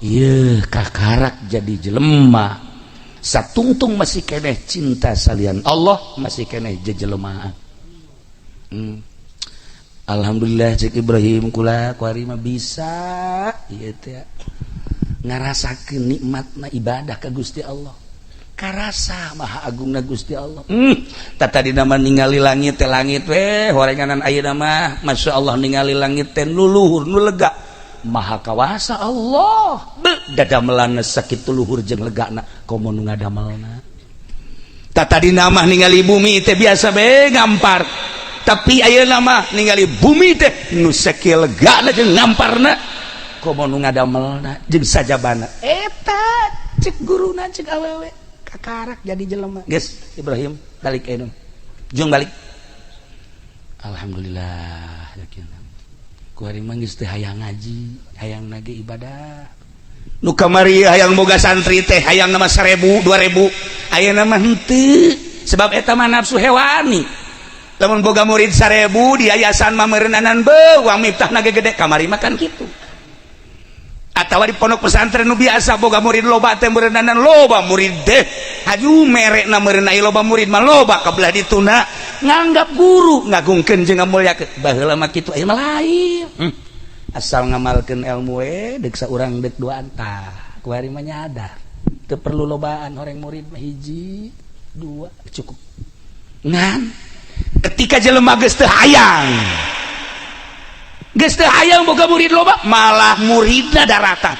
Speaker 1: Ieu kakarak jadi jelema satungtung masih keneh cinta salian Allah, masih keneh jejelemaan. Alhamdulillah cek Ibrahim, kula kuari mah bisa ieu teh ngarasakeun nikmatna ibadah ka Gusti Allah, karasa maha agungna Gusti Allah. Tadi nama ningali langit teh, langit weh horenganan, ayeuna mah Masya Allah ningali langit teh nu luhur, nu lega, maha kawasa Allah. Be dadamelanna sakitu luhur jeung legana, komo nu ngadamelna. Tadi nama ningali bumi teh biasa be ngampar, tapi ayeuna mah ningali bumi teh nu sakieu legana jeung ngamparna, komo nu ngadamelna jeung sajabana. Eta cek guruna, cek awewe, kakarak jadi jelema. Geus Ibrahim, balik ayeuna, jung balik. Alhamdulillah yakin ku hari mah geus teu hayang ngaji, hayang nage ibadah. Nu kamari hayang boga santri teh hayang nama 1000 2000, ayeuna mah henteu, sebab eta mah nafsu hewani. Lamun boga murid 1000 di yayasan mah meureunnanan beuh uang miftah nage gede, kamari mah kan kitu. Atawa di pondok pesantren nu biasa boga murid loba teh meureunnanan loba murid deh, haju merekna meureun aya loba murid mah loba kabelah dituna nganggap guru, ngagungkeun jeung ngamulyakeun. Baheula mah kitu, aya mah lain. Asal ngamalkeun ilmu we deuk saurang deuk duaan, tah kuari mah nyadar teu perlu lobaan horeng murid mah, hiji dua cukup. Ngan ketika jelema geus teu hayang, geus teu hayang boga murid loba, malah muridna daratan.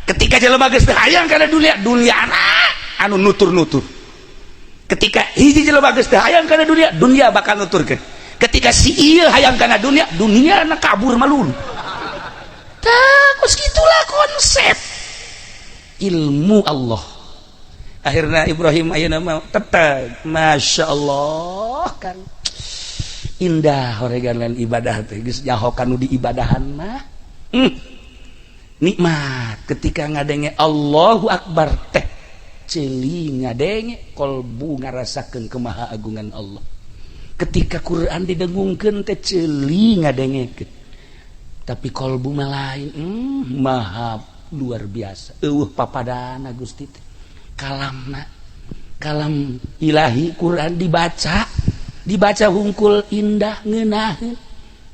Speaker 1: Ketika jelema geus teu hayang kana dunia, dunyana anu nutur-nutur. Ketika hiji jelema geus teu hayang kana dunia, dunia bakal nuturkeun. Ketika si ieu hayang kana dunia, dunia na kabur malulu. Tah kos gitulah konsep ilmu Allah. Akhirnya Ibrahim ayeuna mah tetep Masya Allah kan indah horegan lain ibadah teh geus nyaho kanu di ibadahan mah. Nikmat ketika ngadenge Allahu Akbar teh ceuli ngadenge, kolbu ngarasakeun kemahaagungan Allah. Ketika Quran didengungkeun teh ceuli ngadengekeun, tapi kolbu mah lain. Maha luar biasa, eueuh papadana Gusti teh. Kalamna kalam ilahi, Quran dibaca, dibaca hungkul indah, ngeunaheun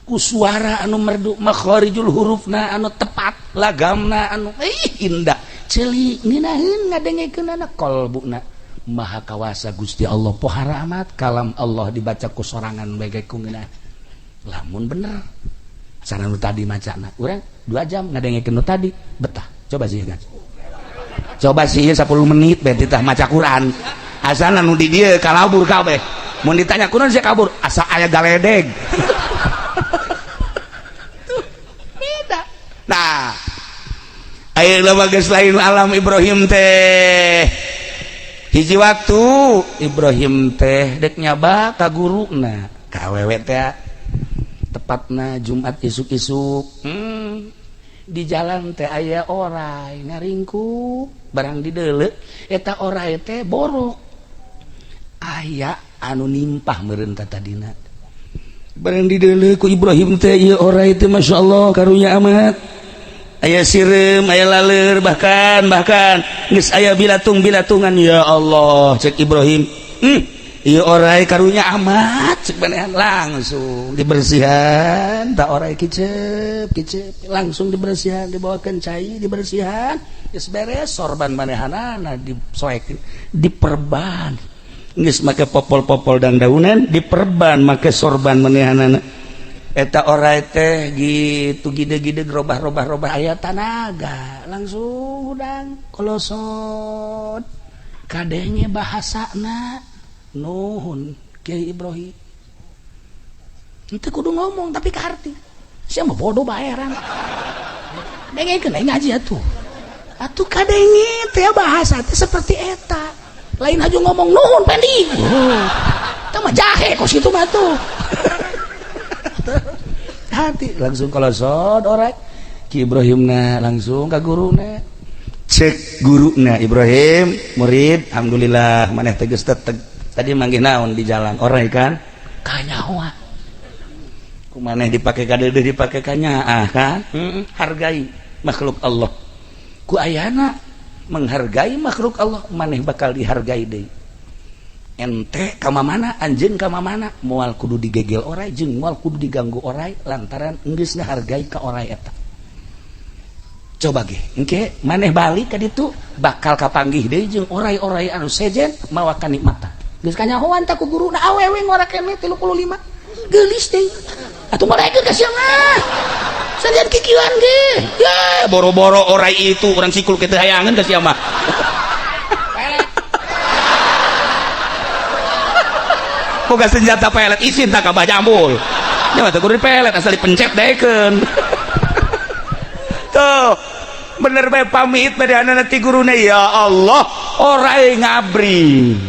Speaker 1: ku suara anu merdu, makharijul hurufna anu tepat, lagamna anu indah, ceuli ngeunaheun ngadengekeunana, kolbuna maha kawasa Gusti Allah. Pohara amat kalam Allah dibaca ku sorangan bae ku ngeunah. Lamun bener sana nu tadi macana, urang 2 jam ngadengekeun nu tadi betah. Coba sih kan, coba sih 10 menit bae titah maca Quran, asana nu di dieu kalabur kabeh. Mun ditanya kunaon sia kabur, asa aya galedeg. Tuh, beda. Nah, ayeuna mah geus lain alam Ibrahim teh. Hiji waktu Ibrahim teh dek nyaba ka guruna ka awewe teh, tepatna Jumat isuk-isuk. Di jalan teh aya orai ngaringkuk, barang dideuleu eta orai teh borok, aya anu nimpah meureun tadina. Barang dideuleu ku Ibrahim teh ieu orai teh Masya Allah karunya amat, aya sireum, aya laleur, bahkan bahkan geus aya bilatung-bilatungan. Ya Allah cek Ibrahim, ieu orai karunya amat cek manehan. Langsung dibersihan tak orai, kicep kicep, langsung dibersihan, dibawakeun cai, dibersihan, geus beres sorban manehanana disoekeun, diperban, geus make popol-popol dan daunan, diperban make sorban manehanana. Eta orai teh gitu gide-gide robah-robah-robah, aya tanaga, langsung udang kolosot, kadenge bahasana, "Nuhun Kiai Ibrahim." Itu kudu ngomong tapi kaharti, siapa bodoh bayaran dengekeun ngaji atuh atuh. Kadenge teh bahasa teh seperti eta, lain aja ngomong "Nuhun pendi." Oh, eta mah jahe kos kitu mah tuh. Hati langsung kolosot orai Ki Ibrahim na langsung ka guruna. Cek guruna Ibrahim, "Murid, alhamdulillah maneh teh geus teteg. Tadi manggih naon di jalan? Orai kan?" Kanyahoan. Ku maneh dipake kadeudeuh dipake kanyaah kan? Hargai makhluk Allah. Ku ayana menghargai makhluk Allah, maneh bakal dihargai deui. Ente ka mana anjeun ka mana moal kudu digegel orai jeung moal kudu diganggu orai lantaran geus ngahargai ka orai eta. Coba ge engke maneh balik ka ditu bakal kapanggih deui jeung orai-orai anu sejen mawa kanikmatan. Geus kanyahoan ta ku guruna awewe ngora keneh 35. Geulis deui. Atuh modaekeun ka sia mah. Salian kikieuan ge. Ya boro-boro orai itu urang sikul kitu hayangeun ka sia mah. Boga senjata pelet isin tak kabah jambul. Nya mah teu kudu dipelet asal dipencet daekeun. Tuh, bener bae pamit badanana ti guruna ya Allah, orai ngabring.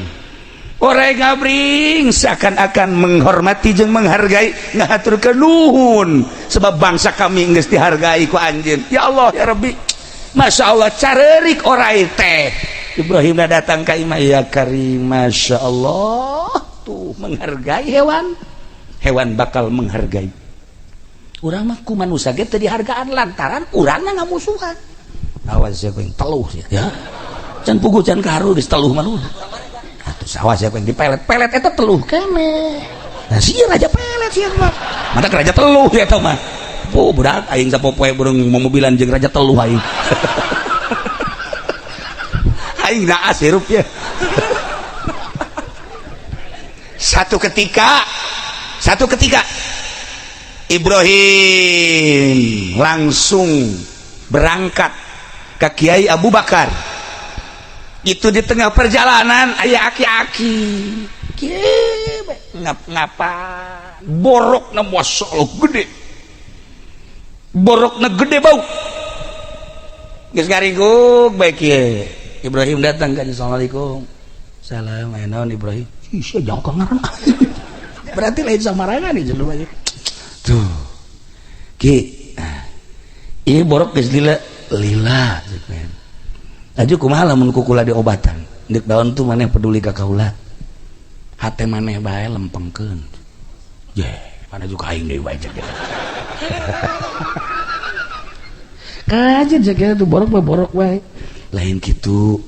Speaker 1: Orai ngabring seakan-akan menghormati jeung menghargai ngahaturkeun nuhun sebab bangsa kami geus dihargai ku anjeun. Ya Allah ya Rabbi. Masya Allah carerik orai teh. Ibrahim datang ka imah ya Karim, Masya Allah. Tuh menghargai hewan, hewan bakal menghargai. Urang mah ku manusia ge teu dihargaan lantaran urangna ngamusuhan. Awas ya yang teluh ya. Ya. Can puguh can karu geus teluh mah lu. Atuh awas ya yang dipelet-pelet eta teluh keneh. Nah sia raja pelet sia mah. Mata raja teluh ya eta mah. Oh budak aing sapopoe burung momobilan jeung raja teluh aing. Aing naas hirup ya. Satu ketika Ibrahim langsung berangkat ke Kiai Abu Bakar. Itu di tengah perjalanan aya aki-aki. Ngapa? Borokna masyaallah gede. Borokna gede bau. Geus ngaringkuk bae kieu. Ibrahim datang kan, assalamualaikum. Salam, aya naon Ibrahim? Ih, jauh ka ngaran. Berarti lain samarangan nih jelema ieu. Tuh. Ki. Ieu borok geus lila lila ceuk. Aju kumaha lamun ku kula diobatan? Deuk daun tuh maneh peduli ka kaula. Hate maneh bae lempengkeun. Ye, mana juga aing deui bae ceuk. Kajeun ceuk tuh borok mah borok bae. Lain kitu.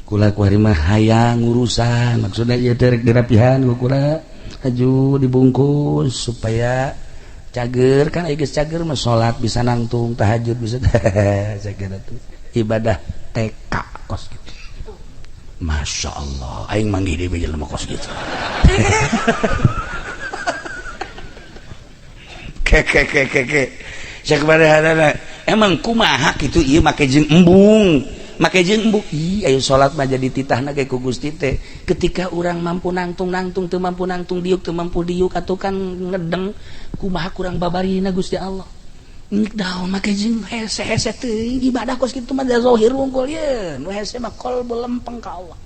Speaker 1: Kula kuari mah hayang urusan maksudnya ieu teh rek dirapihan ku kula aju dibungkus supaya cager kan aya geus cager mah salat bisa nangtung tahajud bisa cager atuh ibadah TK kos gitu. Masya Allah aing manggih deui jelema kos gitu. Ke ke ke ke ke cek badahana emang kumaha kitu ieu make jeung embung. Make jeung embung ih ayo salat mah jadi titahna ge ku Gusti teh. Ketika urang mampu nangtung-nangtung teu mampu nangtung diuk teu mampu diuk atuh kan ngedeng kumaha kurang babarina Gusti Allah. Nik daun make jeung hese-hese teuing ibadah kos kitu mah da zahir wungkul ye. Nu hese mah qalbu lempeng ka Allah.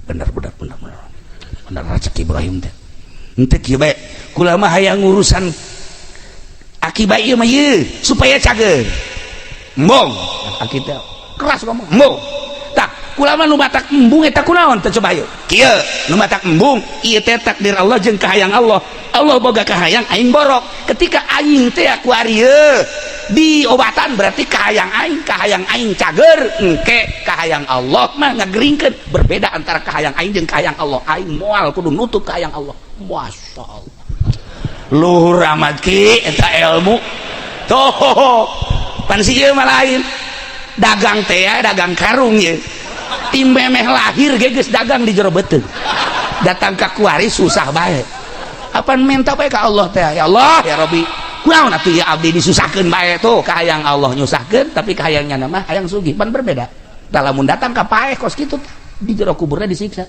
Speaker 1: Bener bener bener bener. Bener cek Ibrahim teh. Henteu kieu bae kula mah hayang urusan akibat ieu mah ieu supaya cager. Embung aki teh keras ngomong embung. Tah kula mah nu matak embung eta kunaon teh coba ieu. Kieu nu matak embung ieu teh takdir Allah jeung kahayang Allah. Allah boga kahayang aing borok. Ketika aing teh ku ari ieu diobatan berarti kahayang aing cager engke kahayang Allah mah ngageringkeun. Berbeda antara kahayang aing jeung kahayang Allah. Aing moal kudu nutup kahayang Allah. Masyaallah. Luhur amat ki eta ilmu. Tuh pan si ieu mah lain. Dagang teh ya, dagang karung ye. Tim memeh lahir ge geus dagang di jero beuteung. Datang ka kuari susah bae. Apan minta bae ka Allah teh, ya Allah ya Rabbi. Kunaon atuh ya abdi disusahkeun bae tuh kahayang Allah nyusahkeun tapi kahayangnya mah hayang sugih pan berbeda. Tah lamun datang ka paeh kos kitu di jero kuburna disiksa.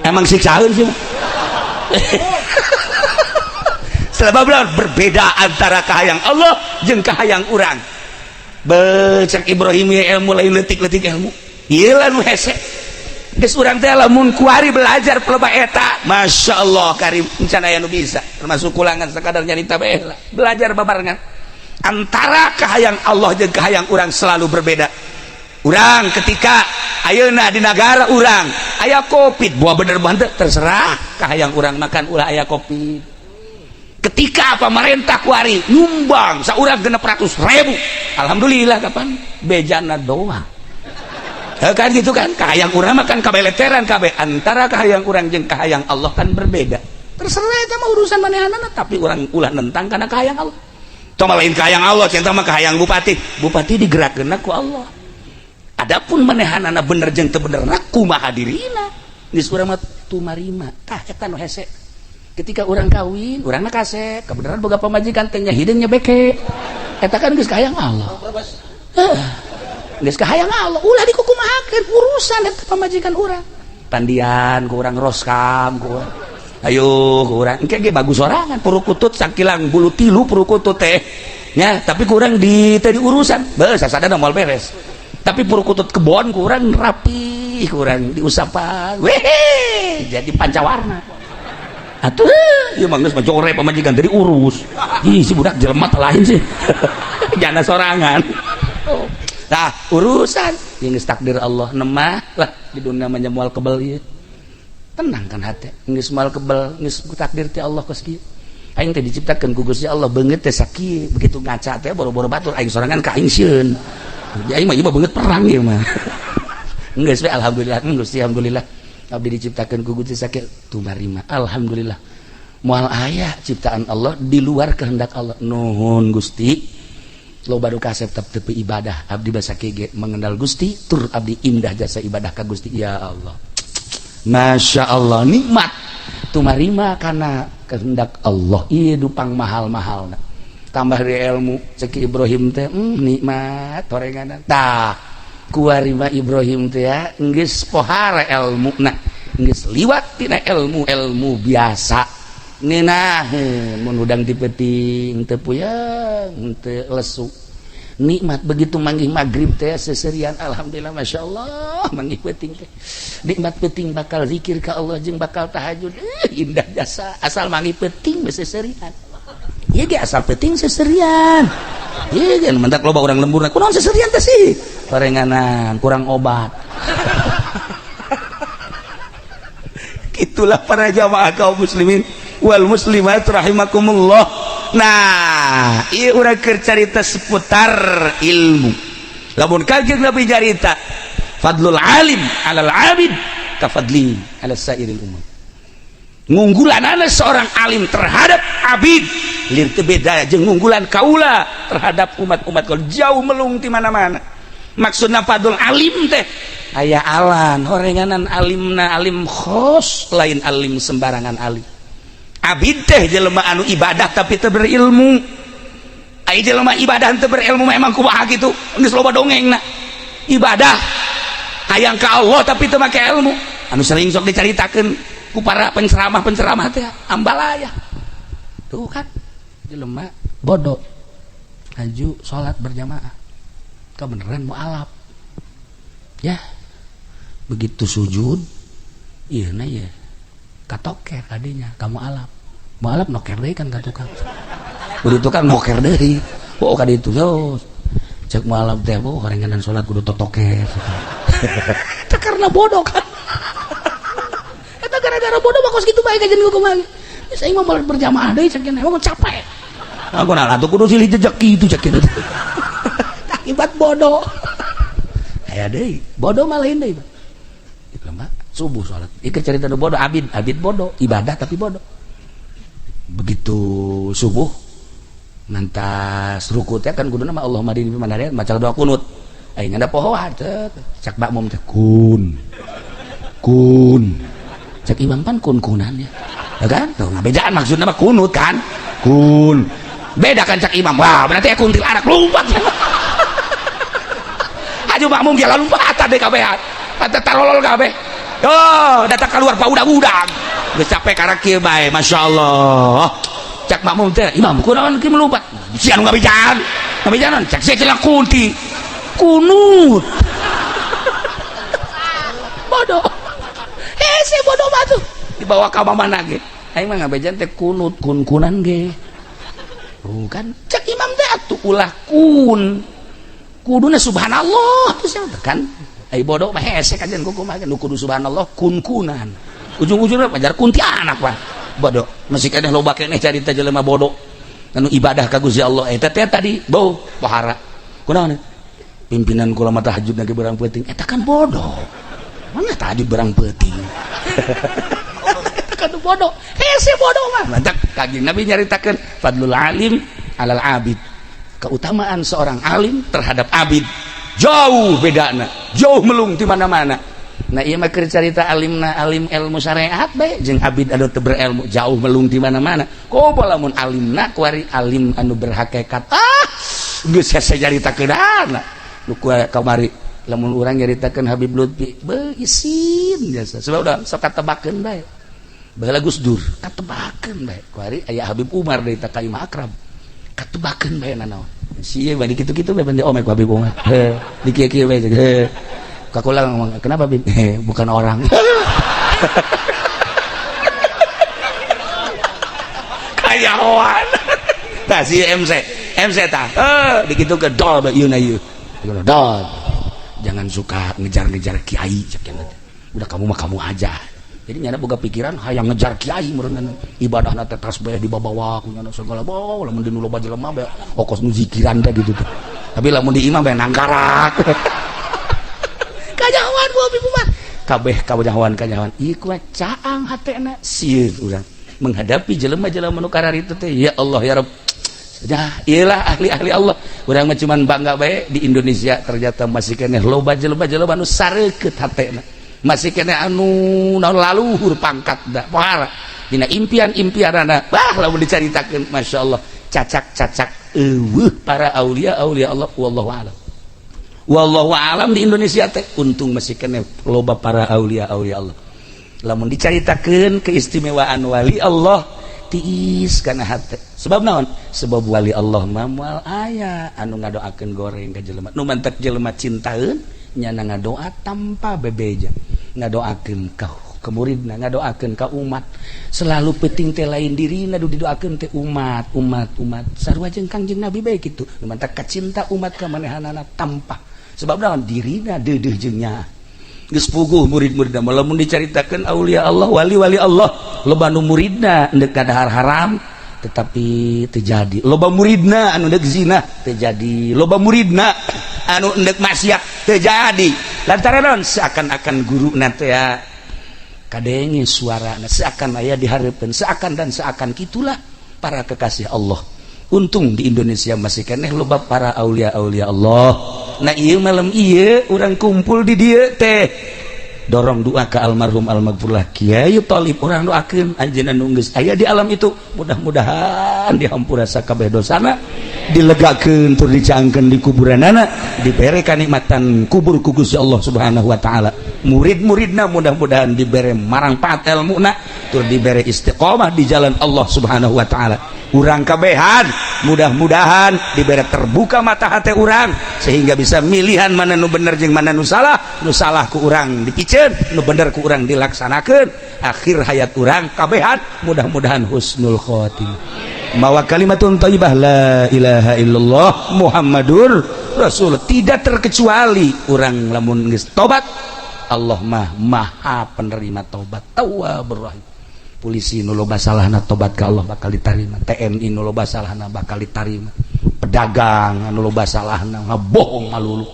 Speaker 1: Emang siksaeun sih. Sebab berbeda antara kahayang Allah jeung kahayang urang. Becek Ibrahim ya ilmu lain letik-letik ilmu. Ieu lah nu hese. Geus urang teh lamun kuari belajar pelebah eta, Masya Allah karim encan aya nu bisa. Termasuk kulangan sakadar nyarita bae lah. Belajar babarengan. Antara kahayang Allah jeung kahayang urang selalu berbeda. Urang ketika Ayeuna di negara urang aya Covid, buah bener banget terserah kahayang urang makan ulah aya Covid. Ketika pemerintah kuari nyumbang saurang 600.000, alhamdulillah, kapan bejana doa. Ya kan gitu kan, kahayang urang makan kabeleteran kabeh, antara kahayang urang jeung kahayang Allah kan berbeda. Terserah, eta mah urusan manehanana, tapi urang ulah nentang karena kahayang Allah. Tong lain kahayang Allah, cinta mah kahayang bupati. Bupati digerakkeun ku Allah. Adapun manehanana bener jeung teu benerna kumaha dirina. Geus urang mah tumarima. Tah, eta nu hese. Ketika urang kawin, urang mah kasep, kebenaran boga pamajikan teh nya hideung nya beke. Eta kan geus kahayang Allah. Heuh. Geus kahayang Allah, ulah dikukumahakeun urusan eta pamajikan urang. Pandian ku urang, roskam ku urang. Ayo ku urang, engke ge bagus sorangan purukutut sakilang bulu tilu purukutut teh. Nya, tapi kurang di teu diurusan. Beuh, sasadana moal beres. Tapi purukutut kebon kurang rapi, kurang diusapan. Wehe, jadi pancawarna. Atuh, ieu mah geus mah jore pamajikan teu diurus. Ih, si budak jelema teh lain sih. Jana sorangan. Nah, urusan yang geus takdir Allah nemah lah di dunia mah moal kebel ieu. Tenang kan hati, geus moal kebel, geus takdir teh Allah kos kieu. Aing teh diciptakeun ku Gusti Allah beungeut teh sakieu, begitu ngaca teh boro-boro batur aing sorangan ka aing sieun. Jadi aing mah ieu mah beungeut perang ieu mah. Geus we alhamdulillah, Gusti alhamdulillah. Abdi diciptakeun ku Gusti sakieu tumarima. Alhamdulillah. Moal aya ciptaan Allah di luar kehendak Allah. Nuhun Gusti. Loba nu kasep tep teu ibadah, abdi basa ge mengenal Gusti tur abdi indah jasa ibadah ka Gusti, ya Allah. Masya Allah, nikmat tumarima karena kehendak Allah ieu dupang mahal-mahal tambah di ilmu ceki Ibrahim teh nikmat torenganan. Tah, kuarima Ibrahim teh ya geus pohara ilmu, nah geus liwat tina ilmu ilmu biasa ngeunah mun hudang di peuting teu puyeng teu lesu, nikmat. Begitu manggih maghrib teh seserian, alhamdulillah, masya Allah, manggih peuting teh nikmat, peuting bakal zikir ka Allah jeung bakal tahajud, indah jasa asal manggih peuting seserian. Ieu ge asal peuting seserian. Ieu ge mentak loba urang lemburna kunaon seserian teh sih parenganan kurang obat. Itulah para jamaah kaum muslimin wal muslimat rahimakumullah. Nah, ieu urang keur carita seputar ilmu. Lamun Kanjeng Nabi nyarita fadlul alim alal abid ka fadli ala sairil umam. Ngunggulanana seorang alim terhadap abid lir teu beda jeung ngunggulan kaula terhadap umat-umat kalau jauh melung ti mana-mana. Maksudna fadlul alim teh aya alan horenganan alimna alim khos, lain alim sembarangan alim. Abid teh jelema anu ibadah tapi teu berilmu. Ai jelema ibadah teu berilmu memang kumaha kitu, geus loba dongengna. Ibadah hayang ka Allah tapi teu make ilmu. Anu sering sok dicaritakeun ku para penceramah-penceramah teh ambalaya. Tuh kan jelema bodoh aju salat berjamaah. Kebeneran mualaf. Ya. Begitu sujud ieu na ye katoker tadinya kamu alap. Mualaf noker deui kan ka tukang. Kudu tukang noker deui. Oh ka ditu so. Cek mualaf teh oh horenganan salat kudu totoker. Eta karena bodoh kan. Eta gara-gara bodoh mah kos kitu bae kajian kumaha. Geus aing mah moal berjamaah deui cek emang capek. Aku nah atuh kudu silih jejak kitu cek kitu. Akibat bodoh. Aya deui, bodoh mah lain deui. Lemah subuh salat. Ieu cerita nu bodoh abid, abid bodoh, ibadah tapi bodoh. Begitu subuh nantas ruku teh kan kuduna mah Allahumma hdini fi man hadait maca doa kunut. Aing ada pohoan cek makmum teh kun. Kun. Cek imam pan kun-kunan ya. Ya kan? Tuh ngabejaan maksudna mah kunut kan. Kun. Beda kan cek imam. Wah, berarti kuntil anak lompat. Aju makmum dia lompat tadi kabehan. Kata tarolol kabeh. Oh, datang keluar pak udah-udang. Geus capek karek kieu bae, masyaallah. Cak makmum teh, imam kunaon kieu melompat? Sia nu ngabejaan. Ngabejaan cak sia cenah kunti. Kunut. Bodoh. Hese bodoh mah tuh. Dibawa ka mana ge? Aing mah ngabejaan teh kunut, kun-kunan ge. Oh kan cak imam teh atuh ulah kun. Kuduna subhanallah terus kan. Ai bodoh mah hese kajian kumaha nu kudu subhanallah kun-kunan. Ujung-ujungna pajar kuntianak pak. Bodoh. Masih keneh loba keneh carita jelema bodoh. Anu ibadah ka Gusti Allah eta teh tadi bau pohara. Kunaon? Pimpinan kula mah tahajud lagi berang peuting. Eta kan bodoh. Mana tahajud berang peuting? Eta kan bodoh. Hese bodoh mah. Mantak Kanjeng Nabi nyaritakeun fadlul alim alal abid. Keutamaan seorang alim terhadap abid jauh bedana, jauh melung di mana-mana. Nah ieu mah keur carita alimna alim ilmu syariat bae jeung abid anu teu berilmu jauh melung di mana-mana. Komo lamun alimna kuari alim anu berhakikat. Ah, geus hese nyaritakeunana. Nu kamari lamun urang nyaritakeun Habib Lutfi beuh isin biasa. Sebab udah sok katebakeun bae. Baheula Gus Dur katebakeun bae. Kuari aya Habib Umar deui ta ka imah akrab. Katebakeun bae nanaon. Si ieu bari kitu-kitu bae bende omek Habib Umar. Heh, di kieu-kieu bae heh. Kakula ngomong, kenapa Bib? Bukan orang. Kayawan. Tah si MC, MC tah. Dikitu ke dol bae ieu na ieu. Dol. Jangan suka ngejar-ngejar kiai cek. Udah kamu mah kamu aja. Jadi nyana boga pikiran hayang ngejar kiai meureun ibadahna teh tasbih dibabawa ku nyana segala bawa lamun di nu loba jelema bae okos nu zikiran teh gitu teh. Tapi lamun di imah bae nangkarak. Kanyahoan bu Habib Umar. Kabeh kanyahoan kanyahoan. Ieu kuat caang hatena sieun urang menghadapi jelema-jelema nu kararitu teh ya Allah ya Rabb. Dah iyalah ahli-ahli Allah. Urang mah cuman bangga bae di Indonesia ternyata masih keneh loba jelema-jelema nu sareukeut hatena. Masih keneh anu naon laluhur pangkat da pohara dina impian-impianana. Bah lamun dicaritakeun masyaallah cacak-cacak eueuh para aulia-aulia Allah wallahu alam. Wallahu alam di Indonesia teh untung masih keneh loba para aulia-aulia Allah. Lamun dicaritakeun keistimewaan wali Allah tiis kana hate. Sebab naon? Sebab wali Allah mah moal aya anu ngadoakeun goreng ka jelema. Nu mantak jelema cintaeun nyana ngadoa tanpa bebeja. Ngadoakeun ka muridna, ngadoakeun ka umat. Selalu penting teh lain dirina du didoakeun teh umat, umat, umat. Sarua jeung Kangjeng Nabi bae kitu. Nu mantak kacinta umat ka manehanana tanpa. Sebab naon? Dirina deudeuh jeung nya. Geus puguh murid-muridna lamun dicaritakeun aulia Allah, wali-wali Allah, loba nu muridna endek kadahar haram tetapi teu jadi. Loba muridna anu endek zina teu jadi. Loba muridna anu endek maksiat teu jadi. Lantaran naon? Seakan-akan guruna teh ya kadenge suarana, seakan aya dihareupeun, seakan dan seakan kitulah para kekasih Allah. Untung di Indonesia masih keneh loba para aulia-aulia Allah. Nah ieu malam ieu urang kumpul di dieu teh dorong doa ke almarhum almaghfurlah Kiai Thalib, urang doakeun anjeunna nu geus aya di alam itu mudah-mudahan dihampura sakabeh dosana, dilegakeun tur dicangkeun di kuburanana, dibere kanikmatan kubur ku Gusti Allah Subhanahu wa taala. Murid-muridna mudah-mudahan dibere marangpaat elmuna tur dibere istiqomah di jalan Allah Subhanahu wa taala. Urang kabehan mudah-mudahan dibere terbuka mata hati urang sehingga bisa milihan mana nu bener jeung mana nu salah, nu salah ku urang dipiceun, nu bener ku urang dilaksanakeun. Akhir hayat urang kabehan mudah-mudahan husnul khotimah. Mawa kalimatun thayyibah la ilaha illallah Muhammadur Rasul, tidak terkecuali urang lamun geus tobat Allah mah maha penerima tobat, tawwabur rahim. Polisi nu loba salahna tobat ka Allah bakal ditarima, TNI nu loba salahna bakal ditarima, pedagang anu loba salahna ngabohong malulu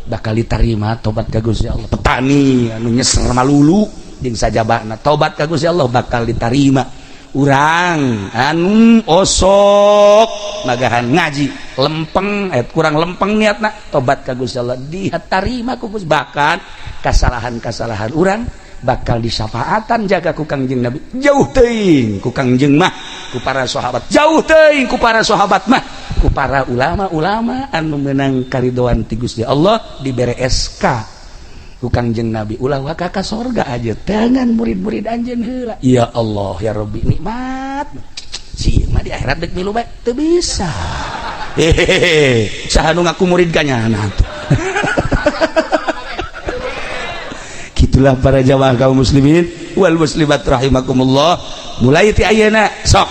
Speaker 1: bakal ditarima tobat ka Gusti Allah, petani anu nyeser malulu jeung sajabana tobat ka Gusti Allah bakal ditarima. Urang anu osok nagahan ngaji lempeng kurang lempeng niatna tobat ka Gusti Allah ditarima ku Gusti, bahkan kesalahan-kesalahan urang bakal disafaatan jaga ku Kangjeng Nabi. Jauh teuing ku Kangjeng mah, ku para sahabat jauh teuing ku para sahabat mah, ku para ulama-ulama anu meunang karidoan ti Gusti Allah dibere SK ku Kangjeng Nabi ulah waka ka sorga aja tangan murid-murid anjeun heula. Ya Allah ya Rabbi nikmat si mah di akhirat deuk milu bae teu bisa. Hehehe saha nu ngaku murid ka nyana atuh. Itulah para jamaah kaum muslimin wal muslimat rahimakumullah. Mulai ti ayeuna sok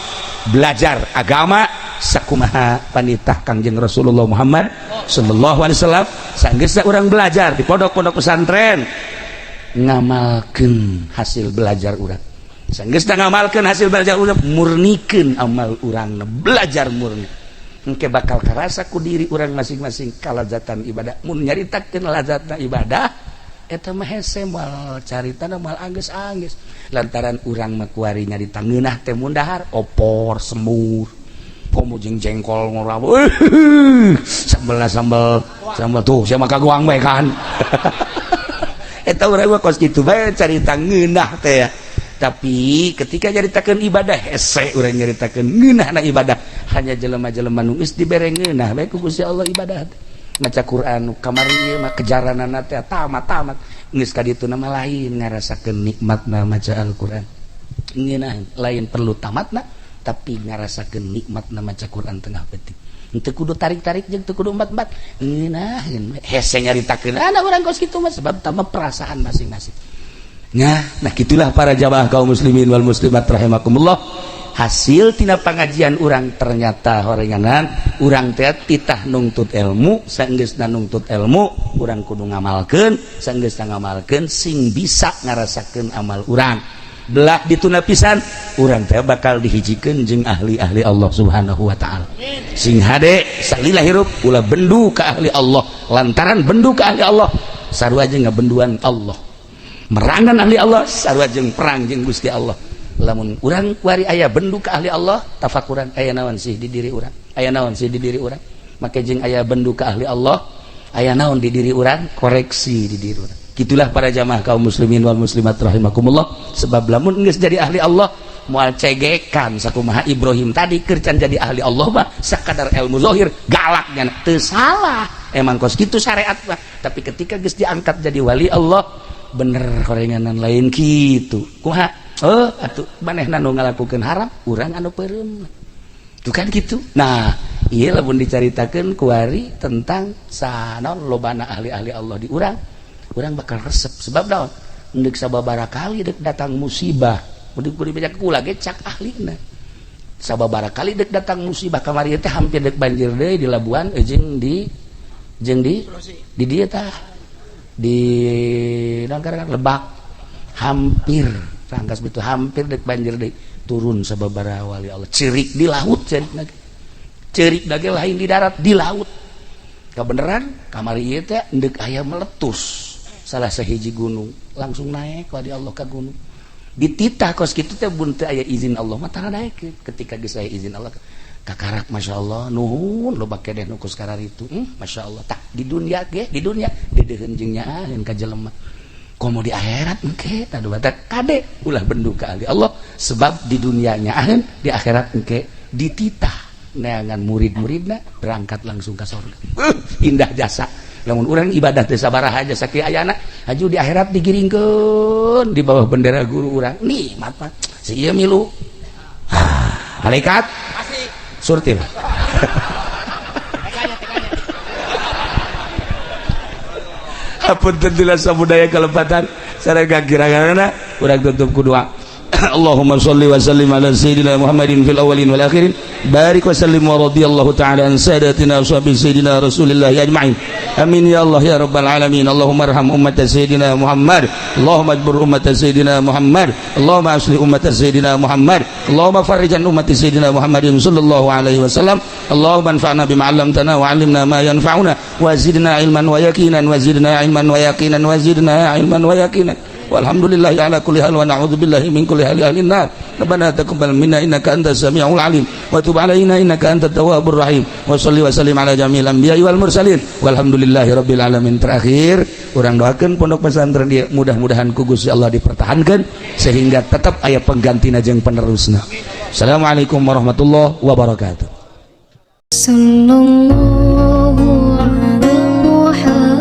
Speaker 1: belajar agama sakumaha panitah Kangjeng Rasulullah Muhammad sallallahu alaihi wasallam. Sanggeusna urang belajar di pondok-pondok pesantren, ngamalkeun hasil belajar urang. Sanggeusna ngamalkeun hasil belajar urang, murnikeun amal urang, belajar murni. Engke bakal karasa ku diri urang masing-masing kalazatan ibadah. Mun nyaritakeun lazatna ibadah eta mah hese, moal caritana moal anggeus-anggeus, lantaran urang mah kuari nyarita ngeunah teh mun dahar opor semur, komo jeung jengkol ngora, sambel sambel sambel tuh sia mah kaguang bae kan. Eta urang mah kos kitu bae carita ngeunah teh ya. Tapi ketika nyaritakeun ibadah, hese urang nyaritakeun ngeunahna ibadah. Hanya jelema-jelema nu geus dibere ngeunah bae ku Gusti Allah ibadah teh. Maca Quran kamari ieu mah kejaranana teh tamat-tamat, geus ka ditu mah lain ngarasakeun nikmatna maca Al-Qur'an. Ngeunah lain perlu tamatna, tapi ngarasakeun nikmatna maca Quran tengah peuting. Teu kudu tarik-tarik jeung teu kudu embat-embat. Ngeunaheun hese nyaritakeun anak urang kos kitu mah, sebab tambah perasaan masing-masing. Nah, gitulah para jamaah kaum muslimin wal muslimat rahimakumullah. Hasil tina pengajian urang ternyata horenganan urang teh titah nungtut ilmu, saenggeusna nungtut ilmu urang kudu ngamalkeun, saenggeusna ngamalkeun sing bisa ngarasakeun amal urang. Belah dituna pisan urang teh bakal dihijikeun jeung ahli-ahli Allah Subhanahu wa taala. Sing hade salila hirup ulah bendu ka ahli Allah, lantaran bendu ka ahli Allah sarua jeung ngabenduan Allah. Merangan ahli Allah sarua jeung perang jeung Gusti Allah. Lamun urang kuari aya bendu ka ahli Allah, tafakuran aya naon sih di diri urang, aya naon sih di diri urang. Make jeung aya bendu ka ahli Allah, aya naon di diri urang, koreksi di diri urang. Gitulah para jamaah kaum muslimin wal muslimat rahimakumullah. Sebab lamun geus jadi ahli Allah moal cegekan. Sakumaha Ibrahim tadi keur can jadi ahli Allah mah sakadar ilmu zahir galaknya, teu salah, emang kos kitu syariat mah. Tapi ketika geus diangkat jadi wali Allah, bener horenganan lain kitu. Kumaha? Oh, atuh manehna nu ngalakukeun haram, urang anu peureum. Tuh kan gitu. Nah, ieu lamun dicaritakeun kuari tentang sanaon lobana ahli-ahli Allah di urang, urang bakal resep. Sebab naon? Endek sababaraha kali dek datang musibah, mun kudu dibeja kula ge cak ahlina. Sababaraha kali dek datang musibah, kamari teh hampir dek banjir deui di Labuan jeung di dieu tah di naon karang Lebak, hampir rangkas betul hampir dek banjir deui, turun sababaraha wali Allah cerik di laut, cerik lagi, cerik lagi, lain di darat, di laut. Kebenaran kamari ieu teh endek aya meletus salah sahiji gunung, langsung naik wali Allah ka gunung. Dititah kos kitu teh, bun teu aya izin Allah mah tara naik. Ketika geus aya izin Allah kakarak, Masya Allah, nuhun loba keneh nu kos kararitu. Masya Allah. Tak di dunia ge, di dunia dedeuheun jeung nyaaheun ka jelema, komo di akhirat engke. Tadu batak kade ulah bendu ka ahli Allah, sebab di dunia nyaaheun, di akhirat engke dititah neangan murid-muridna berangkat langsung ke surga. Indah jasa lamun urang ibadah teh sabaraha jasa ki ayana, haju di akhirat digiringkeun di bawah bendera guru urang. Nikmat mah si ieu milu ah, malaikat surti lah. Apunten jelas sabudaya kelepatan sareng kira-kirana urang tutup ku doa. Allahumma shalli wa sallim ala sayyidina Muhammadin fil awwalin wal akhirin, barik wa sallim wa radiyallahu ta'ala an sadatina wa sahbi sayyidina Rasulillah ajma'in. Amin ya Allah ya rabbal alamin. Allahumma arham ummat sayyidina Muhammad, Allahumma ajbur ummat sayyidina Muhammad, Allahumma aslih ummat sayyidina Muhammad, Allahumma farrijan ummat sayyidina Muhammadin sallallahu alaihi wasallam. Allahumma anfa'na bima 'allamtana wa 'allimna ma yanfa'una wa zidna ilman wa yaqinan wa zidna ilman wa yaqinan wa zidna ilman wa yaqinan. Walhamdulillahi ala kulli hal wa na'udzubillahi min kulli hali ahlin nar. Rabbana taqabbal minna innaka antas samiul alim wa tub alaina innaka antat tawwabur rahim. Wa shalli wa sallim ala jami'il anbiya'i wal mursalin. Walhamdulillahi rabbil alamin. Terakhir urang doakeun pondok pesantren ieu mudah-mudahan ku Gusti Allah dipertahankan sehingga tetap aya penggantina jeung penerusna. Assalamualaikum warahmatullahi wabarakatuh.
Speaker 2: Sallallahu ala Muhammad.